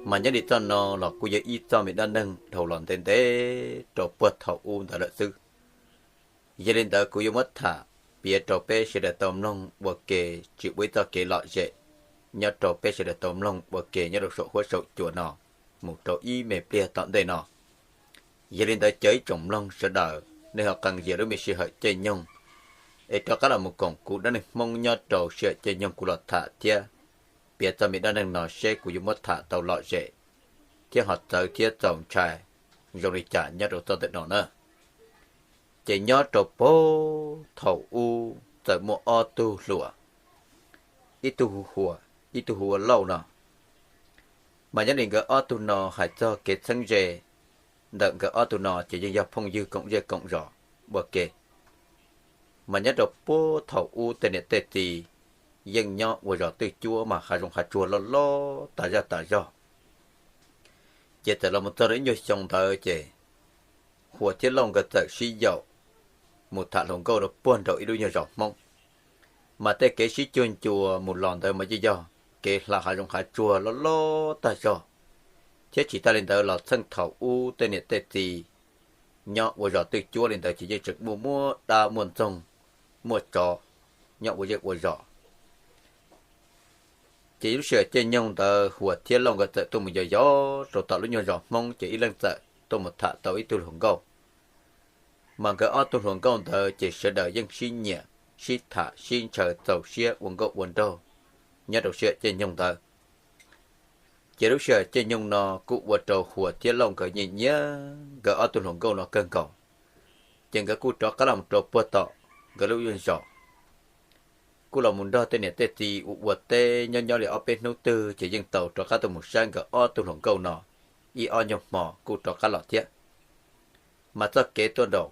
Mas nyob li txoj no los kuj yog ib txoj me dab neeg dhau los ntev ntev rau puag thaum ub ntawd lawm xwb. Yog li ntawd kuv yuav muab tham piav rau peb sawv daws tau mloog ua ke, tsis ua ib txoj kev lom zem, nyob rau peb sawv daws tau mloog ua ke nyob rau saum huab saum cua no mus rau ib me pliag tom ntej no. Yog li ntawd caw ib tsoom mloog sawv daws nej ho qee zias lub me sij hawm caij nyoog es rov qab los mus koom kuv dab neeg Hmoob nyob rau sij hawm caij nyoog kuv los tham thiab piav txoj me dab neeg no seb kuv yuav muab tham tau lom zem thiab ho txawv thiab txaus ntshai zoo li cas nyob rau txoj ntawm no na. Ces nyob rau puag thaum ub txawm muaj ob tug hluas, ib tug hu Huas, ib tug hu ua Lauj no. Mas nyob li nkawd ob tug no hais txog kev txheeb ze ntawm nkawd ob tug no ces yeej yog phooj ywg koom zej koom zos ua ke. Mas nyob rau puag thaum ub tej niam tej txiv yeej nyob ua zos twj cuab mas hav zoov hav tsuag loj loj tas zaj tas zog. Ces txawm los mus txog rau ib nyuag xyoo ntawd ces Huas thiab Lauj nkawd txawm sib yaum mus tham hluas nkauj rau puag nraum ib lub nyuag zos Hmoob. Mas tej kev sib cuag ncua mus los ntawd mas yeej yog kev hla hav zoov hav tsuag loj loj tag zog, thiab tsis tas li ntawd los txheej thaum ub tej niam tej txiv nyob ua zos twj cuab li ntawd ces yeej tseem muaj muaj dab muaj ntxoog, muaj tsov nyob ua zej ua zos. Ces lub sij hawm caij nyoog ntawd Huas thiab Lauj nkawd txawm tuaj mus yos yos rau tom lub nyuag zos Hmoob ces ib leeg txawm tuaj mus tham tau ib tug hluas nkauj. Mas nkawd ob tug hluas nkauj ntawd ces sawv daws yeej sib nyiam, sib tham sib ntshaw txaus siab ua nkauj ua nraug nyob rau sij hawm caij nyoog ntawd. Ces lub sij hawm caij nyoog no kuj ua rau Huas thiab Lauj nkawd nyiam nyiam nkawd ob tug hluas nkauj no kawg nkaus. Ces nkawd kuj rov qab los mus rau puag tom nkawd lub zos, kuj los mus nrog tej niam tej txiv ua ua teb nyob nyob li ob peb hnub twg ces yeej tau rov qab tuaj mus saib nkawd ob tug hluas nkauj no ib ob nyuag hmo kuj rov qab los thiab. Mas txoj kev tuaj nraum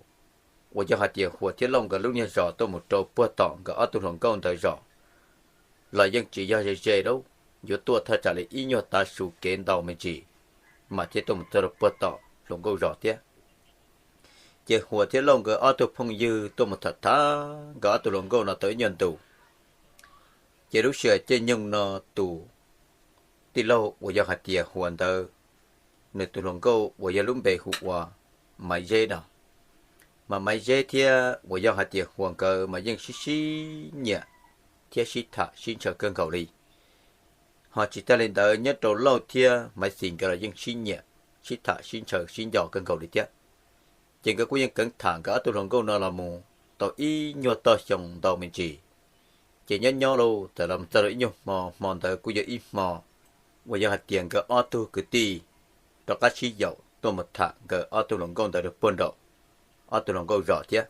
uas yog hais tias Huas thiab Lauj nkawd lub nyuag zos tuaj mus rau puag tom nkawd ob tug hluas nkauj ntawd zos los yeej tsis yog ze ze lauj, yuav tuaj thaj tsam li ib nyuag tav su kev ntau me ntsis mas thiaj tuaj mus txog rau puag tom hluas nkauj zos thiab. Ces Huas thiab Lauj nkawd ob tug phooj ywg tuaj mus tham tham nkawd ob tug hluas nkauj no tau ib nyuag ntus. Ces lub sij hawm caij nyoog no tus tij laug uas yog hais tias Huas ntawd, nws tus hluas nkauj uas yog lub npe hu ua Maiv Zeb no. Mas Maiv Zeb thiab uas yog hais tias Huas nkawd mas yeej sib sib nyiam thiab sib tham sib ntshaw kawg nkaus li. Ho tsis tas li ntawd nyob rau Lauj thiab Maiv Xis nkawd los yeej sib nyiam, sib tham sib ntshaw sib nco kawg nkaus li thiab. Ces nkawd kuj yeej keev tham nkawd ob tug hluas nkauj no los mus tau ib nyuag toj xyoo ntau me ntsis. Ces nyob nyob lauj txawm los txog rau ib nyuag hmo, hmo ntawd kuj yog ib hmo uas yog hais tias nkawd ob tug kwv tij rov qab sib yaum tuaj mus tham nkawd ob tug hluas nkauj ntawd rau puag nraum ob tug hluas nkauj zos thiab.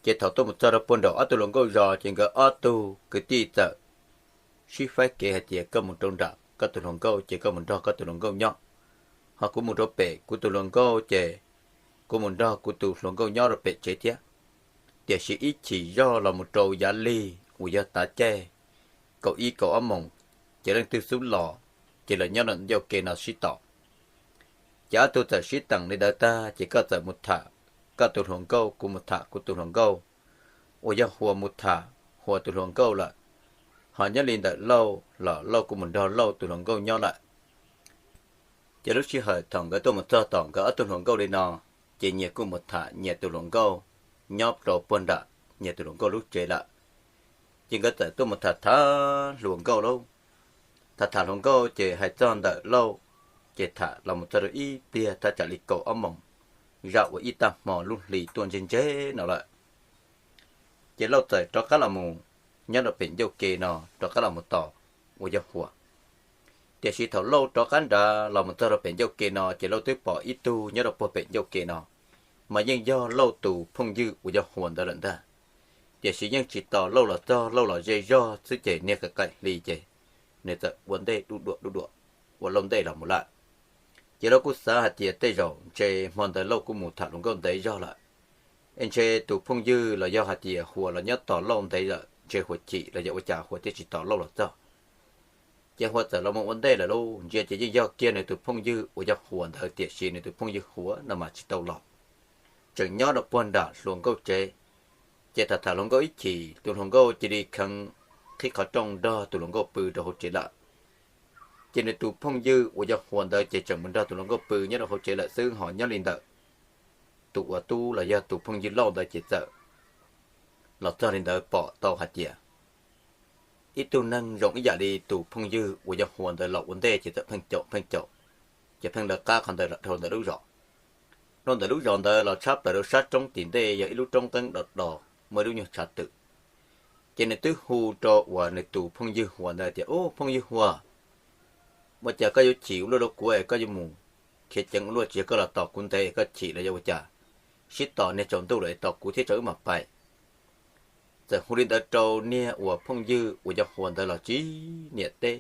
Ces thaum tuaj mus txog rau puag nraum ob tug hluas nkauj zos ces nkawd ob tug kwv tij txawm sib faib kev hais tias koj mus rau nram koj tus hluas nkauj ces koj mus nrog koj tus hluas nkauj nyob, ho kuv mus rau pem kuv tus hluas nkauj ces kuv mus nrog kuv tus hluas nkauj nyob rau pem tsev thiab. Tiam sis ib chim zoj los mus rau yav lig uas yog tav caij kaum ib kaum ob moos, ces leej twg xub los, ces lawv nyob ncauj ke no sib tom. Ces ob tug txawm sib teem li ntawd tag ces koj txawm mus tham koj tus hluas nkauj, kuv mus tham kuv tus hluas nkauj, uas yog Huas mus tham Huas tus hluas nkauj lawm. Ho nyob li ntawm Lauj los Lauj kuj mus nrog Lauj tus hluas nkauj nyob lawm. Ces lub sij hawm thaum nkawd tuaj mus txog tom nkawd ob tug hluas nkauj li no, ces nyias kuj mus tham nyias tus hluas nkauj nyob rau puag nram nyias tus hluas nkauj lub tsev lawm. Ces nkawd txawm tuaj mus tham tham hluas nkauj lauj. Tham tham hluas nkauj ces hais txog ntawm Lauj, ces tham los mus txog rau ib pliag thaj tsam li kaum ob moos, zaj uas ib tag hmo lub hli tuaj ntseg ntseg no lawm. Ces Lauj txawm rov qab los mus nyob rau pem ncauj ke no rov qab los mus tos uas yog Huas. Tiam sis thaum Lauj rov qab nrad los mus txog rau pem ncauj ke no ces Lauj twb pom ib tug nyob rau puag pem ncauj ke no, mas yeej yog Lauj tus phooj ywg uas yog Huas ntawd lawm ntag. Tiam sis yeej tsis tos Lauj los txog, Lauj los ze zog xwb ces niag qaim qaim hli ces nws txawm ua ntej dub duam dub duam ua Lauj ntej los mus lawm. Ces Lauj kuj xav hais tias tej zaum ntshe hmo ntawd Lauj kuj mus tham hluas nkauj ntev zog lawm, es ntshe tus phooj ywg los yog hais tias Huas los nyob tos Lauj ntev lawm, ntshe Huas chim los yog ua cas Huas thiaj tsis tos Lauj los txog. Ces Huas txawm los mus ua ntej lawm lauj, ntsia ces yeej yog kiag nws tus phooj ywg uas yog Huas ntawd tiam sis nws tus phooj ywg Huas no mas tsis tau los, tseem nyob rau puag nram hluas nkauj tsev. Ces tham tham hluas nkauj ib chim tus hluas nkauj cia li kheev qhib qhov rooj nrog tus hluas nkauj pw rau hauv tsev lawm. Ces nws tus phooj ywg uas yog Huas ntawd ces tseem mus nrog tus hluas nkauj pw nyob rau hauv tsev lawm xwb, ho nyob li ntawm tus uas tub los yog tus phooj ywg Lauj ntawd ces txawm los txog li ntawd pom tau hais tias ib tug neeg zoo ib yam li tus phooj ywg uas yog Huas ntawd los ua ntej ces txawm pheej caum pheej caum, ces pheej lawv qab qhov ntawd los dhau ntawm lub zos. Dhau ntawm lub zos ntawd los tshab plaws rau sab roob tim ntej yog ib lub roob qeeb do do, muaj ib lub nyuag tshav twm. Ces nws twb hu rau uas nws tus phooj ywg Huas ntawd tias, Ub, phooj ywg Huas, ua cas koj yuav chim ua luaj rau kuv es koj yuav mus khiav ceev ua luaj, tsis yog koj los tos kuv ntev koj chim los yog ua cas? Sib tos niag tsaus ntuj lawm es tos kuv thiab tso wb mam pais. Txawm hu li ntawd rau niag uas phooj ywg uas yog Huas ntawd los tsis niam teb,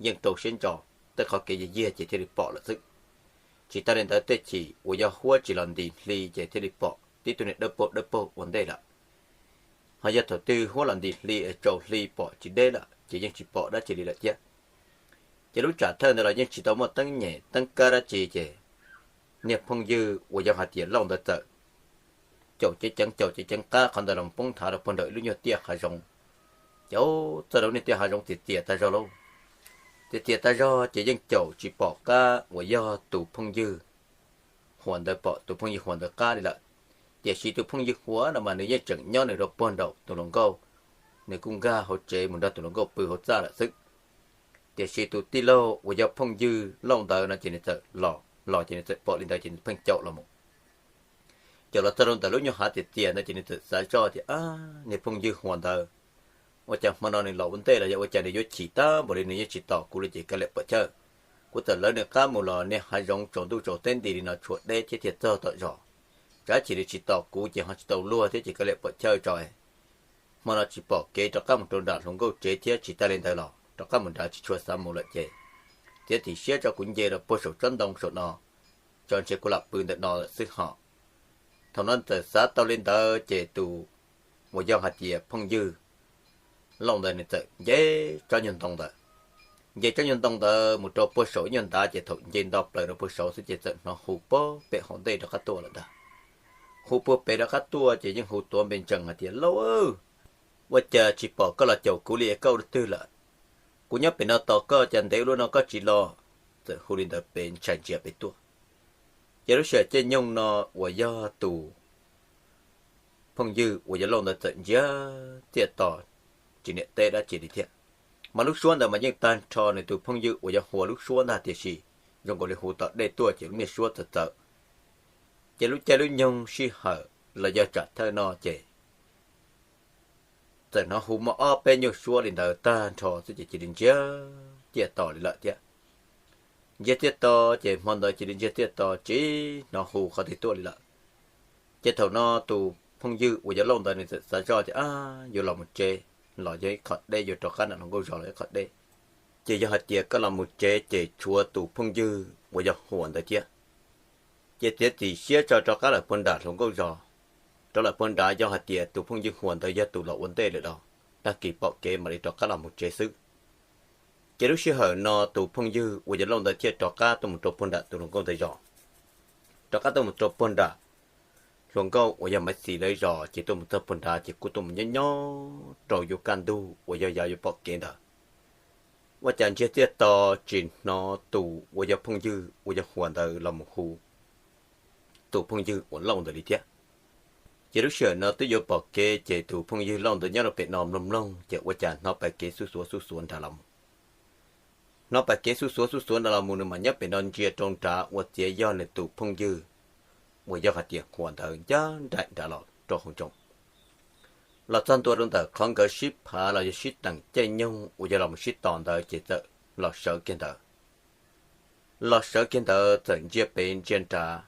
yeej rau siab ntso, tej qhov kev yig yiag ces thiaj li pom lawm xwb. Tsis tas li ntawd tej chim uas yog huab tsis los ntis hli ces thiaj li pom tib tug niag dawb paug dawb paug ua ntej lawm. Ho yog thaum twg huab los ntis hli es tsaus hli pom tsis deb lawm ces yeej tsis pom dab tsi li lawm thiab. Ces lub tsam thawj ntawd los yeej tsis tau muaj teeb nyem teeb kab dab tsi ces niag phooj ywg uas yog hais tias Lauj ntawd txawm caum ceev ceev caum ceev ceev qab qhov ntawd los poob nthav rau puag nraum ib lub nyuag tiaj hav zoov. Ces txog rau niag tiaj hav zoov txias txias tag zog lauj. Txias txias tag zog ces yeej caum tsis pom qab uas yog tus phooj ywg Huas ntawd pom tus phooj ywg Huas ntawd qab li lawm. Tiam sis tus phooj ywg Huas no mas nws yeej tseem nyob nws rau puag nraum tus hluas nkauj, nws kuj nkag hauv tsev mus nrog tus hluas nkauj pw hauv txaj lawm xwb. Tiam sis tus tij laug uas yog phooj ywg Lauj ntawd no ces nws txawm los, los ces nws txawm pom li ntawd ces nws pheej caum los mus. Caum los txog rau ntawm lub nyuag hav txias txias ntawd ces nws txawm xav zoj tias, Ab, niag phooj ywg Huas ntawd, ua cas hmo no nws los ua ntej los yog ua cas nws yuav chim tag npaum li, nws yeej tsis tos kuv li ces kav liam pom chawj. Kuv txawm lawv nws qab mus los niag hav zoov tsaus ntuj tsaus teb nti li no tshuav deb thiab thiaj txog tom zos. Tsam ib chim nws tsis tos kuv ces ho tsis tau luag thiab ces kav liam pom chawj tso. Hmo no tsis pom kev rov qab mus rau nram hluas nkauj tsev thiab, tsis tas li ntawd los rov qab mus nrad tsis tshua xav mus lawm ces txiav txim siab tso kuv nce rau puag saum tsob ntoo saum no, tso ntshe kuv lam pw ntawm no lawm xwb hos. Thaum no txawm xav tau li ntawd ces tus uas yog hais tias phooj ywg Lauj ntawd nws txawm nce tsob nyuag ntoo ntawd. Nce tsob nyuag ntoo ntawd mus rau puag saum ib nyuag ntav ces thaum nce nto plaws rau puag saud xwb ces txawm hnov hu puag pem hauv ntej rov qab tuaj lawm ntag. Hu puag pem rov qab tuaj ces yeej hu tuav npe ntsees hais tias, Lauj, ua cas tsis pom koj los caum kuv li, koj ua twg lawm? Kuv nyob pem no tos koj cas ntev ua luaj no koj tsis los? Txawm hu li ntawd pem ntshai ntsia pem tuaj. Ces lub sij hawm caij nyoog no uas yog tus phooj ywg uas yog Lauj ntawd txawm ntsia txiaj to tsis niam teb dab tsi li thiab. Mas lub suab ntawd mas yeej tag nrho nws tus phooj ywg uas yog Huas lub suab ntag tiam sis zoo nkaus li hu tom dej tuaj ces lub niag suab txawv txawv. Ces lub caij lub nyoog sij hawm los yog tsam thawj no ces txawm hnov hu muaj ob peb nyuag suab li ntawd tag nrho xwb ces cia li ntsia txiaj to li lawm thiab. Ntsia txiaj to ces hmo ntawd cia li ntsia txiaj to tsis hnov hu qhov twg tuaj li lawm. Ces thaum no tus phooj ywg uas yog Lauj ntawd nws txawm xav zoj tias, Ab, yuav los mus tsev los yog ib qho deb, yuav rov qab nram hluas nkauj zos los ib qho deb. Ces yog hais tias koj los mus tsev ces tshuav tus phooj ywg uas yog Huas ntawd thiab. Ces txiav txim siab tso rov qab lawm puag nram hluas nkauj zos. Rov lawm puag nrad yog hais tias tus phooj ywg Huas ntawd yog tus los ua ntej lawm los tag kis pom kev mam li rov qab los mus tsev xwb. Ces lub sij hawm no tus phooj ywg uas yog Lauj ntawd thiaj rov qab tuaj mus rau puag nram tus hluas nkauj ntawd zos. Rov qab tuaj mus rau puag nram hluas nkauj uas yog Maiv Xis lawv zos ces tuaj mus txog puag nrad ces kuj tuaj mus nyob nyob rau yuav kaj ntug uas yog yav yuav pom kev ntawd. Ua cas ntsia txiaj to tsis hnov tus uas yog phooj ywg uas yog Huas ntawd los mus hu tus phooj ywg uas Lauj ntawd li thiab. Ces lub sij hawm no twb yuav pom kev ces tus phooj ywg Lauj ntawd nyob rau pem no mloog mloog ces ua cas hnov pais kev xuj xuav xuj xuav nrad los mus. Hnov pais kev xuj xuav xuj xuav nrad los mus, nws mas nyob pem no ntsia rau nrad ua ciav yog nws tus phooj ywg uas yog hais tias Huas ntawd ncaj nraim nrad los rau hauv nroog. Los txog ntua rau ntawm qhov nkawd sib phav los yog sib teem caij nyoog uas yog los mus sib tos ntawd ces txawm los sawv kiag ntawd. Los sawv kiag ntawd txawm ntsia pem ntsia nrad,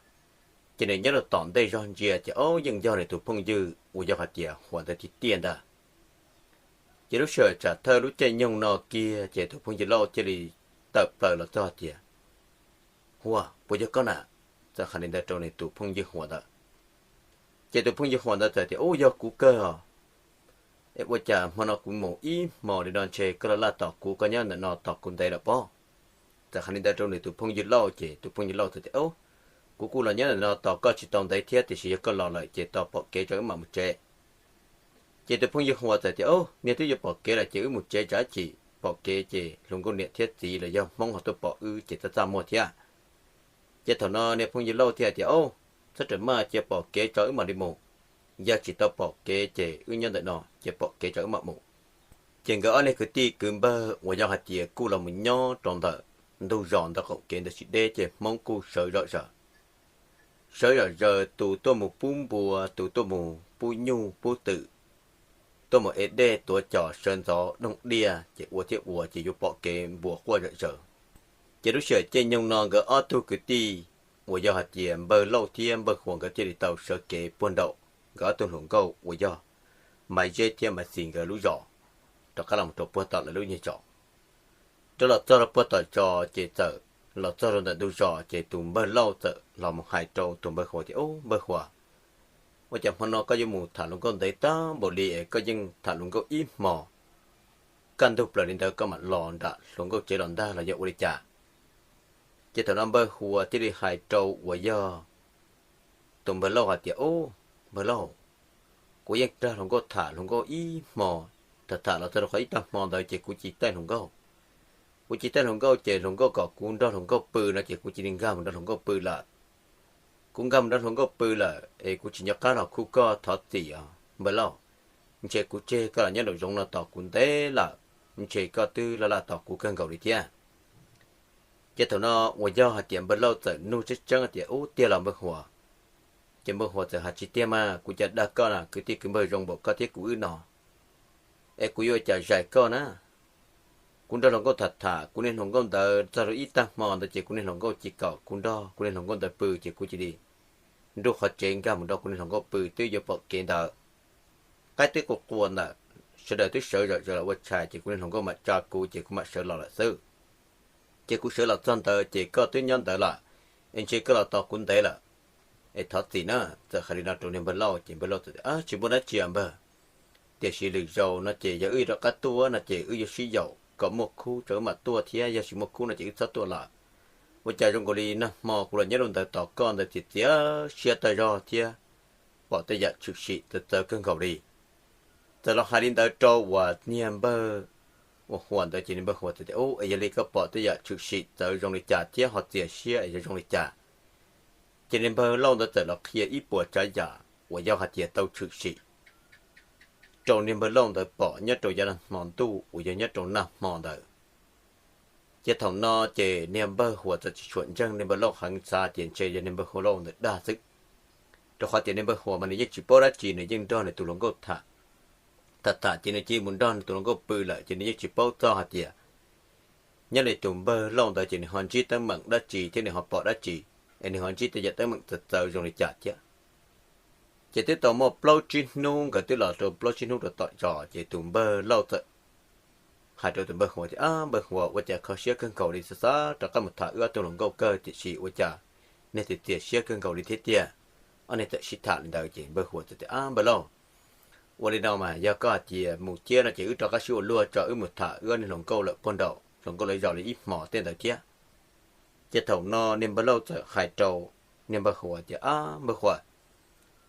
ces nws nyob rau tom ntej zog ntsia ces ob yeej yog nws tus phooj ywg uas yog hais tias Huas ntawd tiag tiag ntag. Ces lub sij hawm tsam thawj lub caij nyoog no kiag ces tus phooj ywg Lauj thiaj li tawm plaws los txog tias, Huas, puas yog koj na? Txawm hais li ntawd rau nws tus phooj ywg Huas ntawd. Ces tus phooj ywg Huas ntawd txawm tias, Ub, yog kuv kawg os. Es ua cas hmo no kuv mus ib hmos li no ntshe koj laj laj tos kuv, koj nyob ntawm no tos kuv ntev lawm pob? Txawm hais li ntawd rau nws tus phooj ywg Lauj ces tus phooj ywg Lauj txawm tias, Ub, kuv kuj los nyob ntawm no tos koj tsis tau ntev thiab tiam sis yog koj los lawm ces tos pom kev tso wb mam mus tsev. Ces tus phooj ywg Huas txawm tias, Ub, niag twb yuav pom kev lawm ces wb mus tsev tsam ib chim pom kev ces hluas nkauj niam thiab txiv los yog Hmoob ho tuaj pom wb ces txaj txaj muag thiab. Ces thaum no niag phooj ywg Lauj thiaj tias, Au, txhob rawm maj, cia pom kev tso wb mam li mus. Yog tsis tau pom kev ces wb nyob ntawm no, cia pom kev tso wb mam mus. Ces nkawd ob leeg kwv tij kwv npawg uas yog hais tias kuj los mus nyob rau ntawm ntug zos ntawd qaum kev ntawd tsis deb ces Hmoob kuj sawv zom zaws. Sawv zom zaws, tus tuaj mus pub npua, tus tuaj mus pub nyuj pub twm, tuaj mus ev dej tuav cos, sawv ntxov dooj diaj ces ua thiab ua ces yuav pom kev npua quaj zom zaws. Ces lub sij hawm caij nyoog no nkawd ob tug kwv tij uas yog hais tias npawg Lauj thiab npawg Huas nkawd thiaj li tau sawv kev puag nraum nkawd ob tug hluas nkauj uas yog Maiv Zeb thiab Maiv Xis nkawd lub zos, rov qab los rau puag tom lawv lub nyuag zos. Rov los txog rau puag tom zos ces txawm los txog rau ntawm ntug zos ces tus npawg Lauj txawm los mus hais rau tus npawg Huas tias, Ub, npawg Huas, ua cas hmo no koj yuav mus tham hluas nkauj ntev tag npaum li es koj yeej tham hluas nkauj ib hmo kaj ntug plaws li ntawd koj mam los nram hluas nkauj tsev los ntag los yog ua li cas? Ces thaum no npawg Huas thiaj li hais rau uas yog tus npawg Lauj hais tias, Ub, npawg Lauj, kuv yeej nrog hluas nkauj tham hluas nkauj ib hmo, tham tham los txog rau qhov ib tag hmo ntawd ces kuv cia li taij hluas nkauj. Kuv cia li taij hluas nkauj ces hluas nkauj kom kuv nrog hluas nkauj pw no ces kuv cia li nkag mus nrog hluas nkauj pw lawm. Kuv nkag mus nrog hluas nkauj pw lawm es kuv tsis nco qab los khub koj, thov txim os npawg Lauj. Ntshe kuv tseg koj los nyob nraum zoov no tos kuv ntev lawm, ntshe koj twb laj laj tos kuv kawg nkaus li thiab. Ces thaum no uas yog hais tias npawg Lauj txawm nug tseeb tseeb tias, Ub, tiag los npawg Huas? Ces npawg Huas txawm hais, Tsis tiag mas, kuv cas dag koj na, kwv tij kwv npawg zoo npaum koj thiab kuv wb no, es kuv yuav ua cas zais koj na? Kuv nrog hluas nkauj tham tham, kuv niag hluas nkauj ntawd txog rau ib tag hmo ntawd ces kuv niag hluas nkauj cia li kom kuv nrog kuv niag hluas nkauj ntawd pw ces kuv cia li nruj qhov tsev nkag mus nrog kuv niag hluas nkauj pw twb yuav pom kev ntawd. Qaib twb qua qua ntawm, sawv daws twb sawv zom zaws los ua tshais ces kuv niag hluas nkauj mam tsa kuv ces kuv mam sawv los lawm xwb. Ces kuv sawv los txog ntawd ces koj twb nyob ntawd lawm, es ntshe koj los tos kuv ntev lawm, es thov txim na. Txawm hais li no rau niag npawg Lauj ces npawg Lauj txawm tias, Tsis muaj dab tsi os npawg, tiam sis lwm zaus no ces yog wb rov qab tuaj no ces wb yuav sib yaum kom muaj khub tso wb mam tuaj thiab, yog tsis muaj khub no ces wb txhob tuaj lawm. Ua cas zoo nkaus li nag hmo kuv los nyob rau ntawd tos koj ntawd txias txias siab tag zog thiab pom tej yam tshwm sim txawv txawv kawg nkaus li. Txawm los hais li ntawd rau uas niag npawg uas Huas ntawd ces niag npawg Huas txawm tias, Ub, es yog li koj pom tej yam tshwm sim txawv zoo li cas thiab ho txias siab es yog zoo li cas? Ces niag npawg Lauj ntawd txawm los qhia ib puas tsav yam uas yog hais tias tau tshwm sim rau niag npawg Lauj ntawd pom nyob rau yav nag hmo ntuj uas yog nyob rau nag hmo ntawd. Ces thaum no ces niag npawg Huas txawm tsis tshua ntseeg niag npawg Lauj heev, xav tias ntshe yog niag npawg Huas Lauj ntawd dag xwb, rau qhov tias niag npawg Huas mas nws yeej tsis paub dab tsi, nws yeej nrog nws tus hluas nkauj tham tham tham ces nws cia li mus nrog nws tus hluas nkauj pw lawm ces nws yeej tsis paub txog hais tias nyob li tus npawg Lauj ntawd ces nws ho ntsib teeb meem dab tsi thiab nws ho pom dab tsi, es nws ho ntsib tej yam teeb meem txawv txawv zoo li cas thiab. Ces twb tau muaj plaub tsib hnub, nkawd twb los rau plaub tsib hnub rau tom zos ces tus npawg Lauj txawm hais rau tus npawg Huas tias, Ab, npawg Huas, ua cas kho siab kawg nkaus li, xav xav rov qab mus tham wb ob tug hluas nkauj kawg tiam sis ua cas niag txias txias siab kawg nkaus li thiab tiag. Ob niag txawm sib tham li ntawd ces npawg Huas txawm tias, Ab, npawg Lauj, ua li no mas yog koj hais tias mus ciab no ces wb rov qab sib ua luag tso wb mus tham wb ob niag hluas nkauj lawm puag nraum hluas nkauj lawv zos li ib hmos tej ntawd thiab. Ces thaum no niag npawg Lauj txawm hais rau niag npawg Huas tias, Ab, npawg Huas,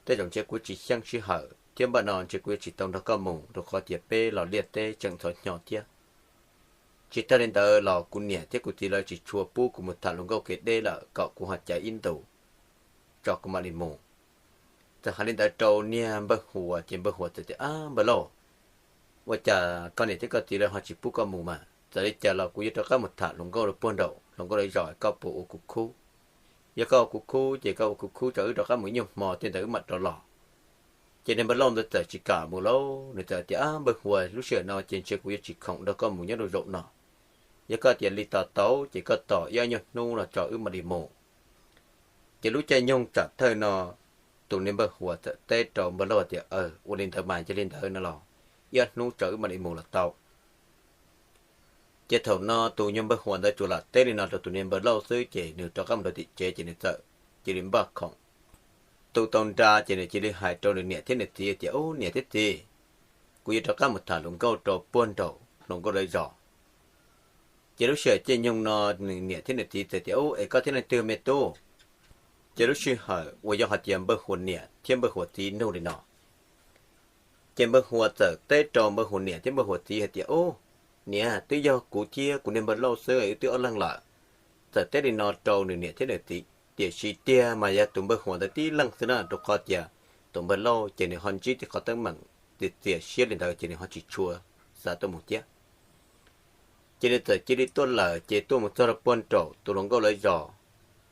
tej zaum ntshe kuv tsis xyeej sij hawm thiab npaj no ntshe kuv yuav tsis tau nrog koj mus rau qhov tias peb los liaj teb tseem ntxhov hnyo thiab. Tsis tag li ntawd los kuv niam thiab kuv txiv lawv tsis tshua pub kuv mus tham hluas nkauj kev deb lawm, kom kuv ho caiv ib ntus tso kuv mam li mus. Txawm hais li ntawd rau niag npawg Huas ces npawg Huas txawm tias, Ab, npawg Lauj, ua cas koj niam thiab koj txiv lawv ho tsis pub koj mus mas? Txawm li cas los kuv yuav rov qab mus tham hluas nkauj lawv puag nraum hluas nkauj lawv zos, koj puas ua kuv khub? Yog koj ua kuv khub ces koj ua kuv khub tso wb rov qab mus ib nyuag hmo tej ntawd wb mam rov los. Ces niag npawg Lauj ntawd txawm tsis kam mus lauj, nws txawm tias, Ab, npawg Huas, lub sij hawm no ces ntshe kuv yuav tsis khoom nrog koj mus nyob rau zaum no. Yog koj tias li tos tau ces koj tos ib ob nyuag hnub no tso wb mam li mus. Ces lub caij nyoog tsam thawj no tus niag npawg Huas txawm teb rau npawg Lauj tias, Aw, ua li ntawd mas yog li ntawd no los ib ob hnub tso wb mam li mus los tau. Ces thaum no tus nyuag npawg Huas ntawd tsuas lam teb li no rau tus niag npawg Lauj xwb ces nws rov qab mus rau tim tsev ces nws txawm cia li npaj khoom tu tau nra ces nws cia li hais rau nws niam thiab nws txiv tias, Ub, niam thiab txiv, kuv yuav rov qab mus tham hluas nkauj rau puag nraum hluas nkauj lawv zos. Ces lub sij hawm caij nyoog no nws niam thiab nws txiv txawm tias, Ub, es koj thiab leej twg me tub? Ces lub sij hawm uas yog hais tias npawg Huas niam thiab npawg Huas txiv nug li no, ces npawg Huas txawm teb rau npawg Huas niam thiab npawg Huas txiv hais tias, Ub, Niam, twb yog kuv thiab kuv niag npawg Lauj xwb, wb twb ob leeg lawm. Txawm teb li no rau nws niam thiab nws txiv, tiam sis tiag mas yog tus npawg Huas ntawd tib leeg xwb na, rau qhov tias tus npawg Lauj ces nws ho ntsib tej qhov teeb meem txias txias siab li ntawd ces nws ho tsis tshua xav tuaj mus thiab. Ces nws txawm cia li tuaj lawm, ces tuaj mus txog rau puag nraum tus hluas nkauj lawv zos,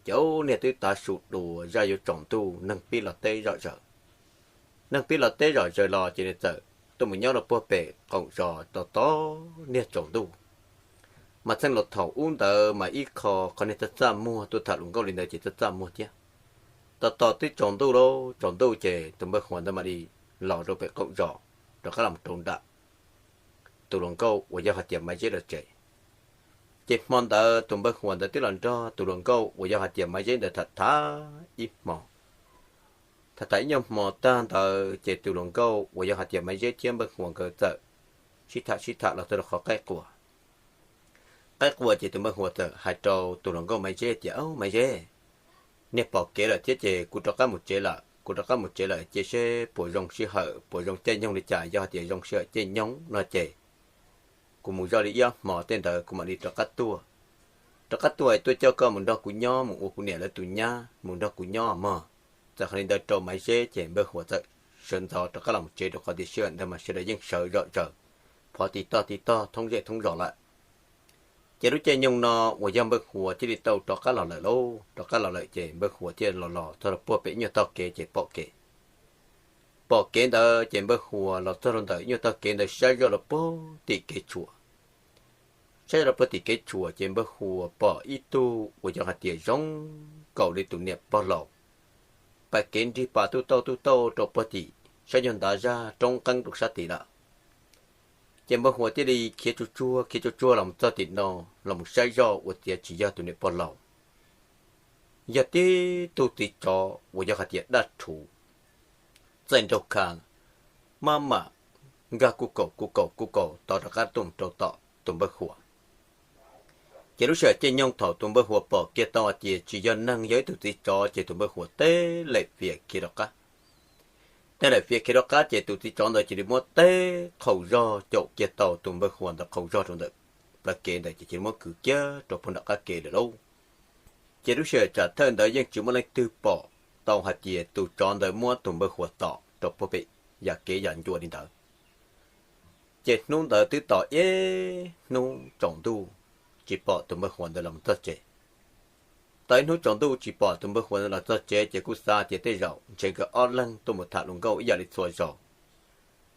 ces ub, niag twb tav su dua, zaj yuav tsaus ntuj, neeg pib los teb zom zaws. Neeg pib los teb zom zaws los ces nws txawm tuaj mus nyob rau puag pem qaum zos tos tos niag tsaus ntuj. Mas txheej laus thaum ub ntawd mas ib qho, qhov niag txaj txaj muag, tuaj tham hluas nkauj li ntawd ces txaj txaj muag thiab. Tos tos twb tsaus ntuj lauj, tsaus ntuj ces tus npawg Huas ntawd mam li los rau pem qaum zos, rov qab los rau nram tus hluas nkauj uas yog hais tias Maiv Zeb lawv tsev. Ces hmo ntawd tus npawg Huas ntawd twb los nrog tus hluas nkauj uas yog hais tias Maiv Zeb ntawd tham tham ib hmo. Tham tham ib nyuag hmo tag ntawd ces tus hluas nkauj uas yog hais tias Maiv Zeb thiab npawg Huas nkawd txawm sib tham sib tham los txog rau qhov qaib qua. Qaib qua ces tus npawg Huas txawm hais rau tus hluas nkauj Maiv Zeb tias, Au Maiv Zeb, niag pom kev lawm thiab ces kuv rov qab mus tsev lawm, kuv rov qab mus tsev lawm, cia seb puas zoo sij hawm, puas zoo caij nyoog li cas, yog hais tias zoo sij hawm caij nyoog no ces kuv mus zoj li ib ob hmo tej ntawd kuv mam li rov qab tuaj. Rov qab tuaj tuaj coj koj mus nrog kuv nyob, mus ua kuv niam lawv tus nyab, mus nrog kuv nyob mog. Txawm hais li ntawd rau Maiv Zeb ces npawg Huas txawm sawv ntxov rov qab los mus tsev, rau qhov tias sij hawm ntawd mas sawv daws yeej sawv zom zaws, phov tiv toj tiv toj thoob zej thoob zos lawm. Ces lub caij nyoog no uas yog npawg Huas thiaj li tau rov qab los lawm lauj. Rov qab los lawm ces npawg Huas thiaj los los txog rau puag pem nyuag tog kev ces pom kev. Pom kev ntawd ces npawg Huas los txog rau ntawm nyuag tog kev ntawd saib zoj rau puag tim kev tshuam. Saib zoj rau puag tim kev tshuam ces npawg Huas pom ib tug uas yog hais tias zoo nkaus li tus niam pog laus, pas kev nrig pas tuj tauj tuj tauj rau puag tim sab nyuag ntav zaj roob qeeb rau sab tid lawm. Ces npawg Huas thiaj li khiav tsuag tsuag khiav tsuag tsuag los txog tim no, los mus saib zoj ua ciav tsis yog tus niam pog laus, yog tib tug txiv tsov uas yog hais tias daj rhuv, txaij nraug kha, maj mam nkag kuj kaum kuj kaum kuj kaum tod rov qab tuaj rau tom tus npawg Huas. Ces lub sij hawm caij nyoog thaum tus npawg Huas pom kiag tau hais tias tsis yog neeg, yog ib tug txiv tsov ces tus npawg Huas teb lem fias khiav rov qab. Teb lem fias khiav rov qab ces tus txiv tsov ntawd cia li muab teb qaug zog caum kiag tau tus npawg Huas ntawd qaug zog rau ntawm plawv kev ntawd ces cia li muab kwv kiag rau puag nram qab kev lawm lauj. Ces lub sij hawm tsam thawj ntawd yeej tsis muaj leej twg pom tau hais tias tus tsov ntawd muab tus npawg Huas tom rau puag pem yam kev yam ncua li ntawd. Ces hnub ntawd twb tos ib hnub tsaus ntuj tsis pom tus npawg Huas ntawd los txog tsev. Tos ib hnub tsaus ntuj tsis pom tus npawg Huas ntawd los txog tsev ces kuj xav tias tej zaum ntshe nkawd ob leeg tuaj mus tham hluas nkauj ib yam li txhua zaus.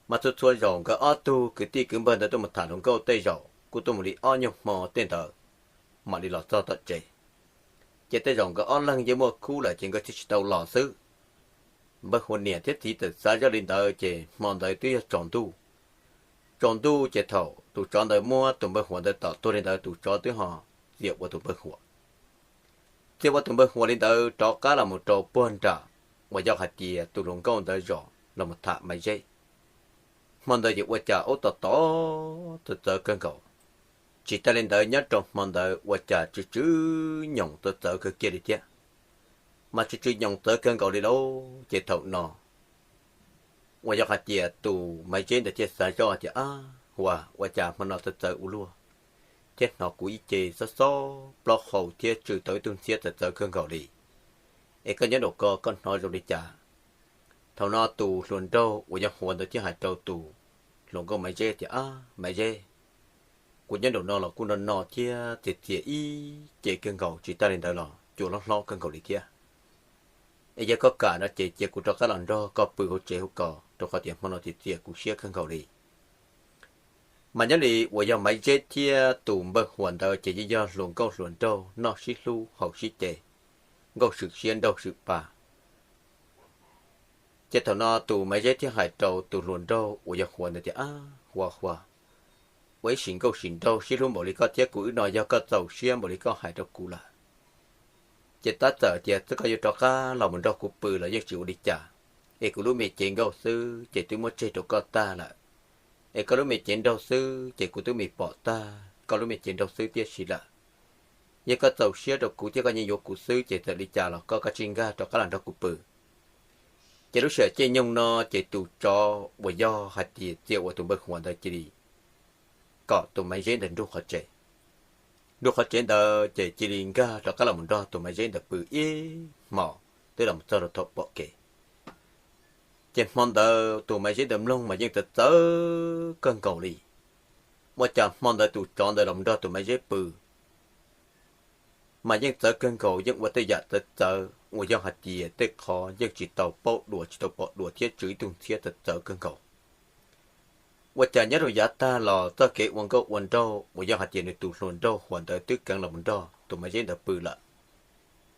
Mas txhua txhua zaus nkawd ob tug kwv tij kwv npawg ntawd tuaj mus tham hluas nkauj tej zaum kuj tuaj mus li ob nyuag hmo tej ntawd mam li los txog tom tsev. Ces tej zaum nkawd ob leeg yeej muaj khub lawm ces nkawd thiaj tsis tau los xwb. Npawg Huas niam thiab txiv txawm xav zoj li ntawd ces hmo ntawd twb yog tsaus ntuj. Tsaus ntuj ces thaum tus tsov ntawd muab tus npawg Huas ntawd tom tuag li ntawd tus tsov twb ho txia ua tus npawg Huas. Txia ua tus npawg Huas li ntawd rov qab los mus rau puag nram uas yog hais tias tus hluas nkauj ntawd zos los mus tham Maiv Zeb. Hmo ntawd ces ua cas ub tos tos txawv txawv kawg nkaus. Tsis tas li ntawd nyob rau hmo ntawd ua cas tsw tsw nyoos txawv txawv kawg kiag li thiab. Mas tsw tsw nyoos txawv kawg nkaus li lauj ces thaum no uas yog hais tias tus Maiv Zeb ntawd thiaj xav zoj tias, Ab Huas, ua cas hmo no txawv txawv ua luaj thiab, hnov kuv ib ce xob xob plaub hau thiab tsw tau ib tug ntxhiab txawv txawv kawg nkaus li. Es koj nyob nraum ko koj hnov zoo li cas? Thaum no tus hluas nraug uas yog Huas ntawd thiaj hais rau tus hluas nkauj Maiv Zeb tias, Ab Maiv Zeb, kuv nyob nraum no los kuj no no thiab txias txias ib ce kawg nkaus, tsis tas li ntawd los cua hlob hlob kawg nkaus li thiab. Es yog koj kam no ces cia kuv rov qab los nrog koj pw hauv tsev hauv ko, rau qhov tias hmo no txias txias kuv siab kawg nkaus li. Mas nyob li uas yog Maiv Zeb thiab tus npawg Huas ntawd ces yeej yog hluas nkauj hluas nraug noj sib hlub haus sib ce, nkauj swm siab nraug swm pa. Ces thaum no tus Maiv Zeb thiaj hais rau tus hluas nraug uas yog Huas ntawd tias, Ab Huas, Huas, ua ib sim nkauj sim nraug sib hlub npaum li koj thiab kuv wb no yog koj txaus siab npaum li koj hais rau kuv lawm. Ces tab txawm tias txawm koj yuav rov qab los mus nrog kuv pw los yeej tsis ua li cas, es kuv lub me cev nkauj xwb ces twb muab tseg rau koj tag lawm. Es koj lub me cev nraug xwb ces kuv twb me pom tag koj lub me cev nraug xwb tib si lawm. Yog koj txaus siab rau kuv thiab koj yeej yuav kuv xwb ces txawm li cas los koj koj tsij nkag rov qab los nrog kuv pw. Ces lub sij hawm caij nyoog no ces tus tsov uas yog hais tias txia ua tus npawg Huas ntawd cia li tom tus Maiv Zeb ntawd nruj qhov tsev. Nruj qhov tsev ntawd ces cia li nkag rov qab los mus nrog tus Maiv Zeb ntawd pw ib hmos twb los txog rau thaum pom kev. Ces hmo ntawd tus Maiv Zeb ntawd mloog mas yeej txawv txawv kawg nkaus li. Ua cas hmo ntawd tus tsov ntawd los nrog tus Maiv Zeb pw mas yeej txawv kawg nkaus, yeej ua tej yam txawv txawv uas yog hais tias tej qhov yeej tsis tau paub dua tsis tau pom dua thiab tsw ib tug ntxhiab txawv txawv kawg nkaus. Ua cas nyob rau yav tag los txoj kev ua nkauj ua nraug uas yog hais tias nws tus hluas nraug Huas ntawd twb keev los mus nrog tus Maiv Zeb ntawd pw lawm,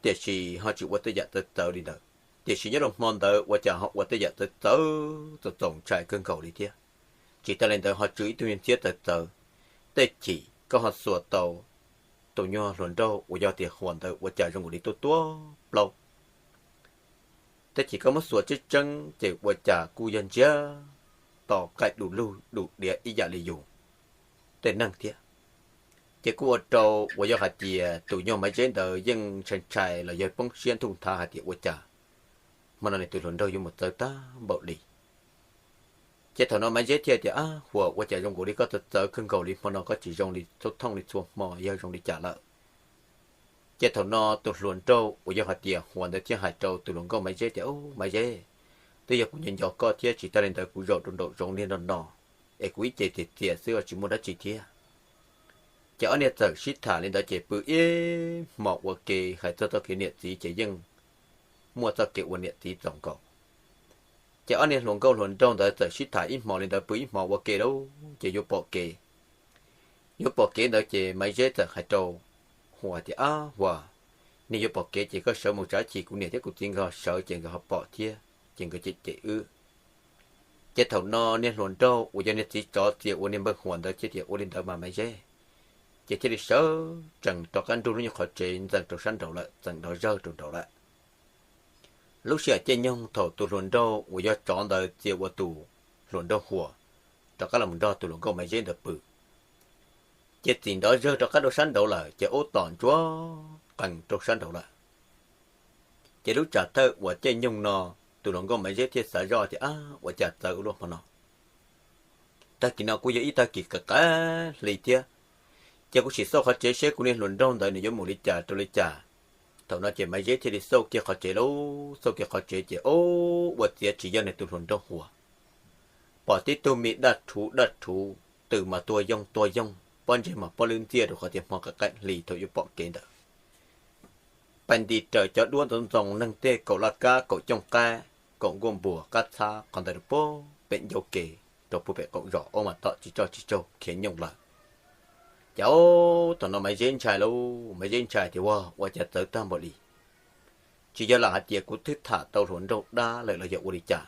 tiam sis ho tsis ua tej yam txawv txawv li ntawd. Tiam sis nyob rau hmo ntawd ua cas ho ua tej yam txawv txawv txaus ntshai kawg nkaus li thiab. Tsis tas li ntawd ho tsw ib tug ntxhiab txawv txawv, tej chim koj ho xuas tau tus nyuag hluas nraug uas yog tias Huas ntawd ua cas zoo nkaus li tuaj tuaj plaub. Tej chim koj muab xuas tseeb tseeb ces ua cas kuj yog ntsiab to qaij du lug du diav ib yam li yus tej neeg thiab. Ces kuj ua rau uas yog hais tias tus nyuag Maiv Zeb ntawd yeej ntshai ntshai los yog poob siab ntuj nthav hais tias ua cas hmo no nws tus hluas nraug yuav mus txawv tag npaum li. Ces thaum no Maiv Zeb thiaj tias, Ab Huas, ua cas zoo nkaus li koj txawv txawv kawg nkaus li, hmo no koj tsis zoo li txhua thooj li txhua hmo, yog zoo li cas lawm? Ces thaum no tus hluas nraug uas yog hais tias Huas ntawd thiaj hais rau tus hluas nkauj Maiv Zeb tias, Ub, Maiv Zeb, twb yog kuv nco nco koj thiab tsis tas li ntawd kuv zaum rau nraum zoov niag no no es kuv ib ce txias txias xwb tsis muaj dab tsi thiab. Ces ob niag txawm sib tham li ntawd ces pw ib hmos ua ke, hais txog txoj kev niam txiv ces yeej muaj txoj kev ua niam txiv txaus nkaus. Ces ob niag hluas nkauj hluas nraug ntawd txawm sib tham ib hmos li ntawd, pw ib hmos ua ke lauj, ces yuav pom kev. Yuav pom kev ntawd ces Maiv Zeb txawm hais rau Huas tias, Ab Huas, niag yuav pom kev ces koj sawv mus tsav chim, kuv niam thiab kuv txiv nkawd ho sawv ces nkawd ho pom thiab ces nkawd cem cem wb. Ces thaum no niag hluas nraug uas yog niag txiv tsov txias ua niag npawg Huas ntawd thiaj tias, Ua li ntawd mas Maiv Zeb. Ces thiaj li sawv tsees rov qab nrug lub nyuag qhov tsev ntxees rau sab nraud lawm, txeem nrov zawg rau nraud lawm. Lub sij hawm caij nyoog thaum tus hluas nraug uas yog tsov ntawd txia ua tus hluas nraug Huas rov qab los nrog tus hluas nkauj Maiv Zeb ntawd pw, ces txeem nrov zawg rov qab rau sab nraud lawm ces ub tom ntsuab qees rau sab nraud lawm. Ces lub tsam thawj uas caij nyoog no, tus hluas nkauj Maiv Zeb thiaj xav zoj tias, Ab, ua cas txawv ua luaj hmo no. Tag kis no kuj yog ib tag kis qis qab hli thiab, ces kuv sim xauj qhov tsev seb kuv niag hluas nraug ntawd nws yuav mus li cas rau li cas. Thaum no ces Maiv Zeb thiaj li xauj kiag qhov tsev lauj, xauj kiag qhov tsev ces ub, ua ciav tsis yog nws tus hluas nraug Huas. Pom tib tug me daj rhuv daj rhuv, tws mas tua yooj tua yooj, pob ntseg mas pob lwb ntxiaj rau qhov tias hmo qis qab hli thaum yuav pom kev ntawd. Pais nti raws cov duab ntxoov ntxoo neeg tej kaum laj kab kaum cooj qab, kaum nkuaj npuas qab txhab qhov ntawd rau puag pem ncauj kev rau puag pem qaum zos, ub mas tom tsis tso tsis tsaug khiav nyooj lawm. Ces ub, thaum no Maiv Zeb ntshai lauj, Maiv Zeb ntshai tias, Ua, ua cas txawv tag npaum li. Tsis yog lam hais tias kuv twb tham tau hluas nraug dab lawm los yog ua li cas,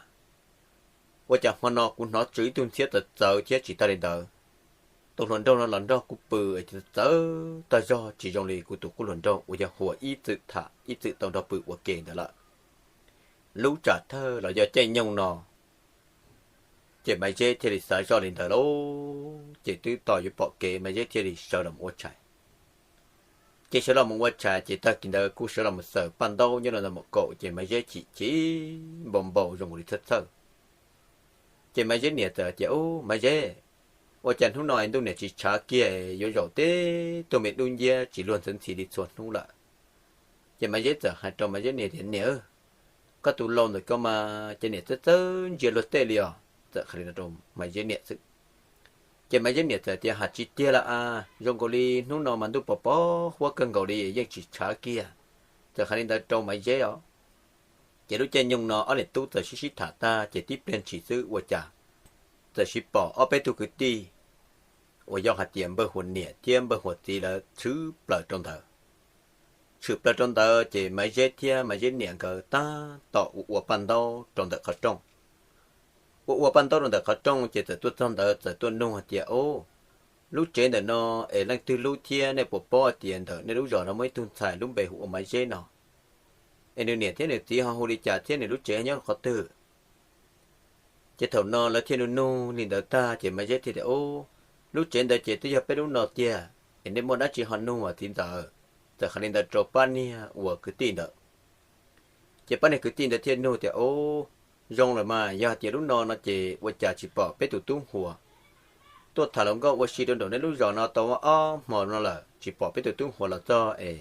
ua cas hmo no kuv hnov tsw ib tug ntxhiab txawv txawv thiab tsis tas li ntawd, tus hluas nraug no los nrog kuv pw es txawv tag zog tsis zoo li kuv tus qub hluas nraug uas yog Huas ib txwm tham ib txwm tau nrog pw ua ke ntawd lawm. Lub tsam thawj los yog caij nyoog no, ces Maiv Zeb thiaj li xav zoj li ntawd lauj, ces twb tos yuav pom kev Maiv Zeb thiaj li sawv los ua tshais. Ces sawv los mus ua tshais ces tag kis ntawd kuj sawv los mus xaws paj ntaub nyob rau ntawm maum kaum ces Maiv Zeb chim chim npau npau zoo nkaus li txhawj txhawj. Ces Maiv Zeb niam txawm tias, Ub, Maiv Zeb, ua cas hnub no ntuj niam tsis tshav kiag, yuav zaum teb tug me dub nciab tsis luag ntxhi ntxhi li txhua hnub lawm. Ces Maiv Zeb txawm hais rau Maiv Zeb niam tias, Niam, koj tus laus ntawm koj mas ces niam txawj txawj ntsia luag tej li os. Txawm hais li no rau Maiv Zeb niam xwb. Ces Maiv Zeb niam txawm tias, Hais tsis tiag lawm a, zoo nkaus li hnub no mas ntuj pos pos huab kawg nkaus li yeej tsis tshav kiag. Txawm hais li ntawd rau Maiv Zeb os. Ces lub caij nyoog no ob niam tub txawm sib sib tham tag ces tib pliag ntshis xwb ua cas txawm sib pom ob peb tug kwv tij uas yog hais tias npawg Huas niam thiab npawg Huas txiv lawv tshwm plaws rau ntawd. Tshwm plaws rau ntawd ces Maiv Zeb thiab Maiv Zeb niam nkawd tab tom ua ua paj ntaub rau ntawm qhov rooj. Ua ua paj ntaub rau ntawm qhov rooj ces txawm tuaj txog ntawd txawm tuaj nug hais tias, Ub, lub tsev ntawm no es leej twg lub thiab nej puas paub hais tias ntawm nej lub zos no muaj ib tug ntxhais lub npe hu ua Maiv Zeb no, es nws niam thiab nws txiv ho hu li cas thiab nws lub tsev nyob qhov twg? Ces thaum no lawv thiaj nug nug li ntawd tag ces Maiv Zeb thiaj tias, Ub, lub tsev ntawd ces twb yog peb lub no tiag, es nej muaj dab tsi ho nug mas txiv ntxawm? Txawm hais li ntawd rau pab niag uas kwv tij ntawd. Ces pab niag kwv tij ntawd thiaj nug tias, Ub, zoo lawm mas, yog hais tias lub no no ces ua cas tsis pom peb tus tub Huas tuaj tham hluas nkauj ua si rau nraum nej lub zos no tau ob hmo no lawm tsis pom peb tus tub Huas los txog es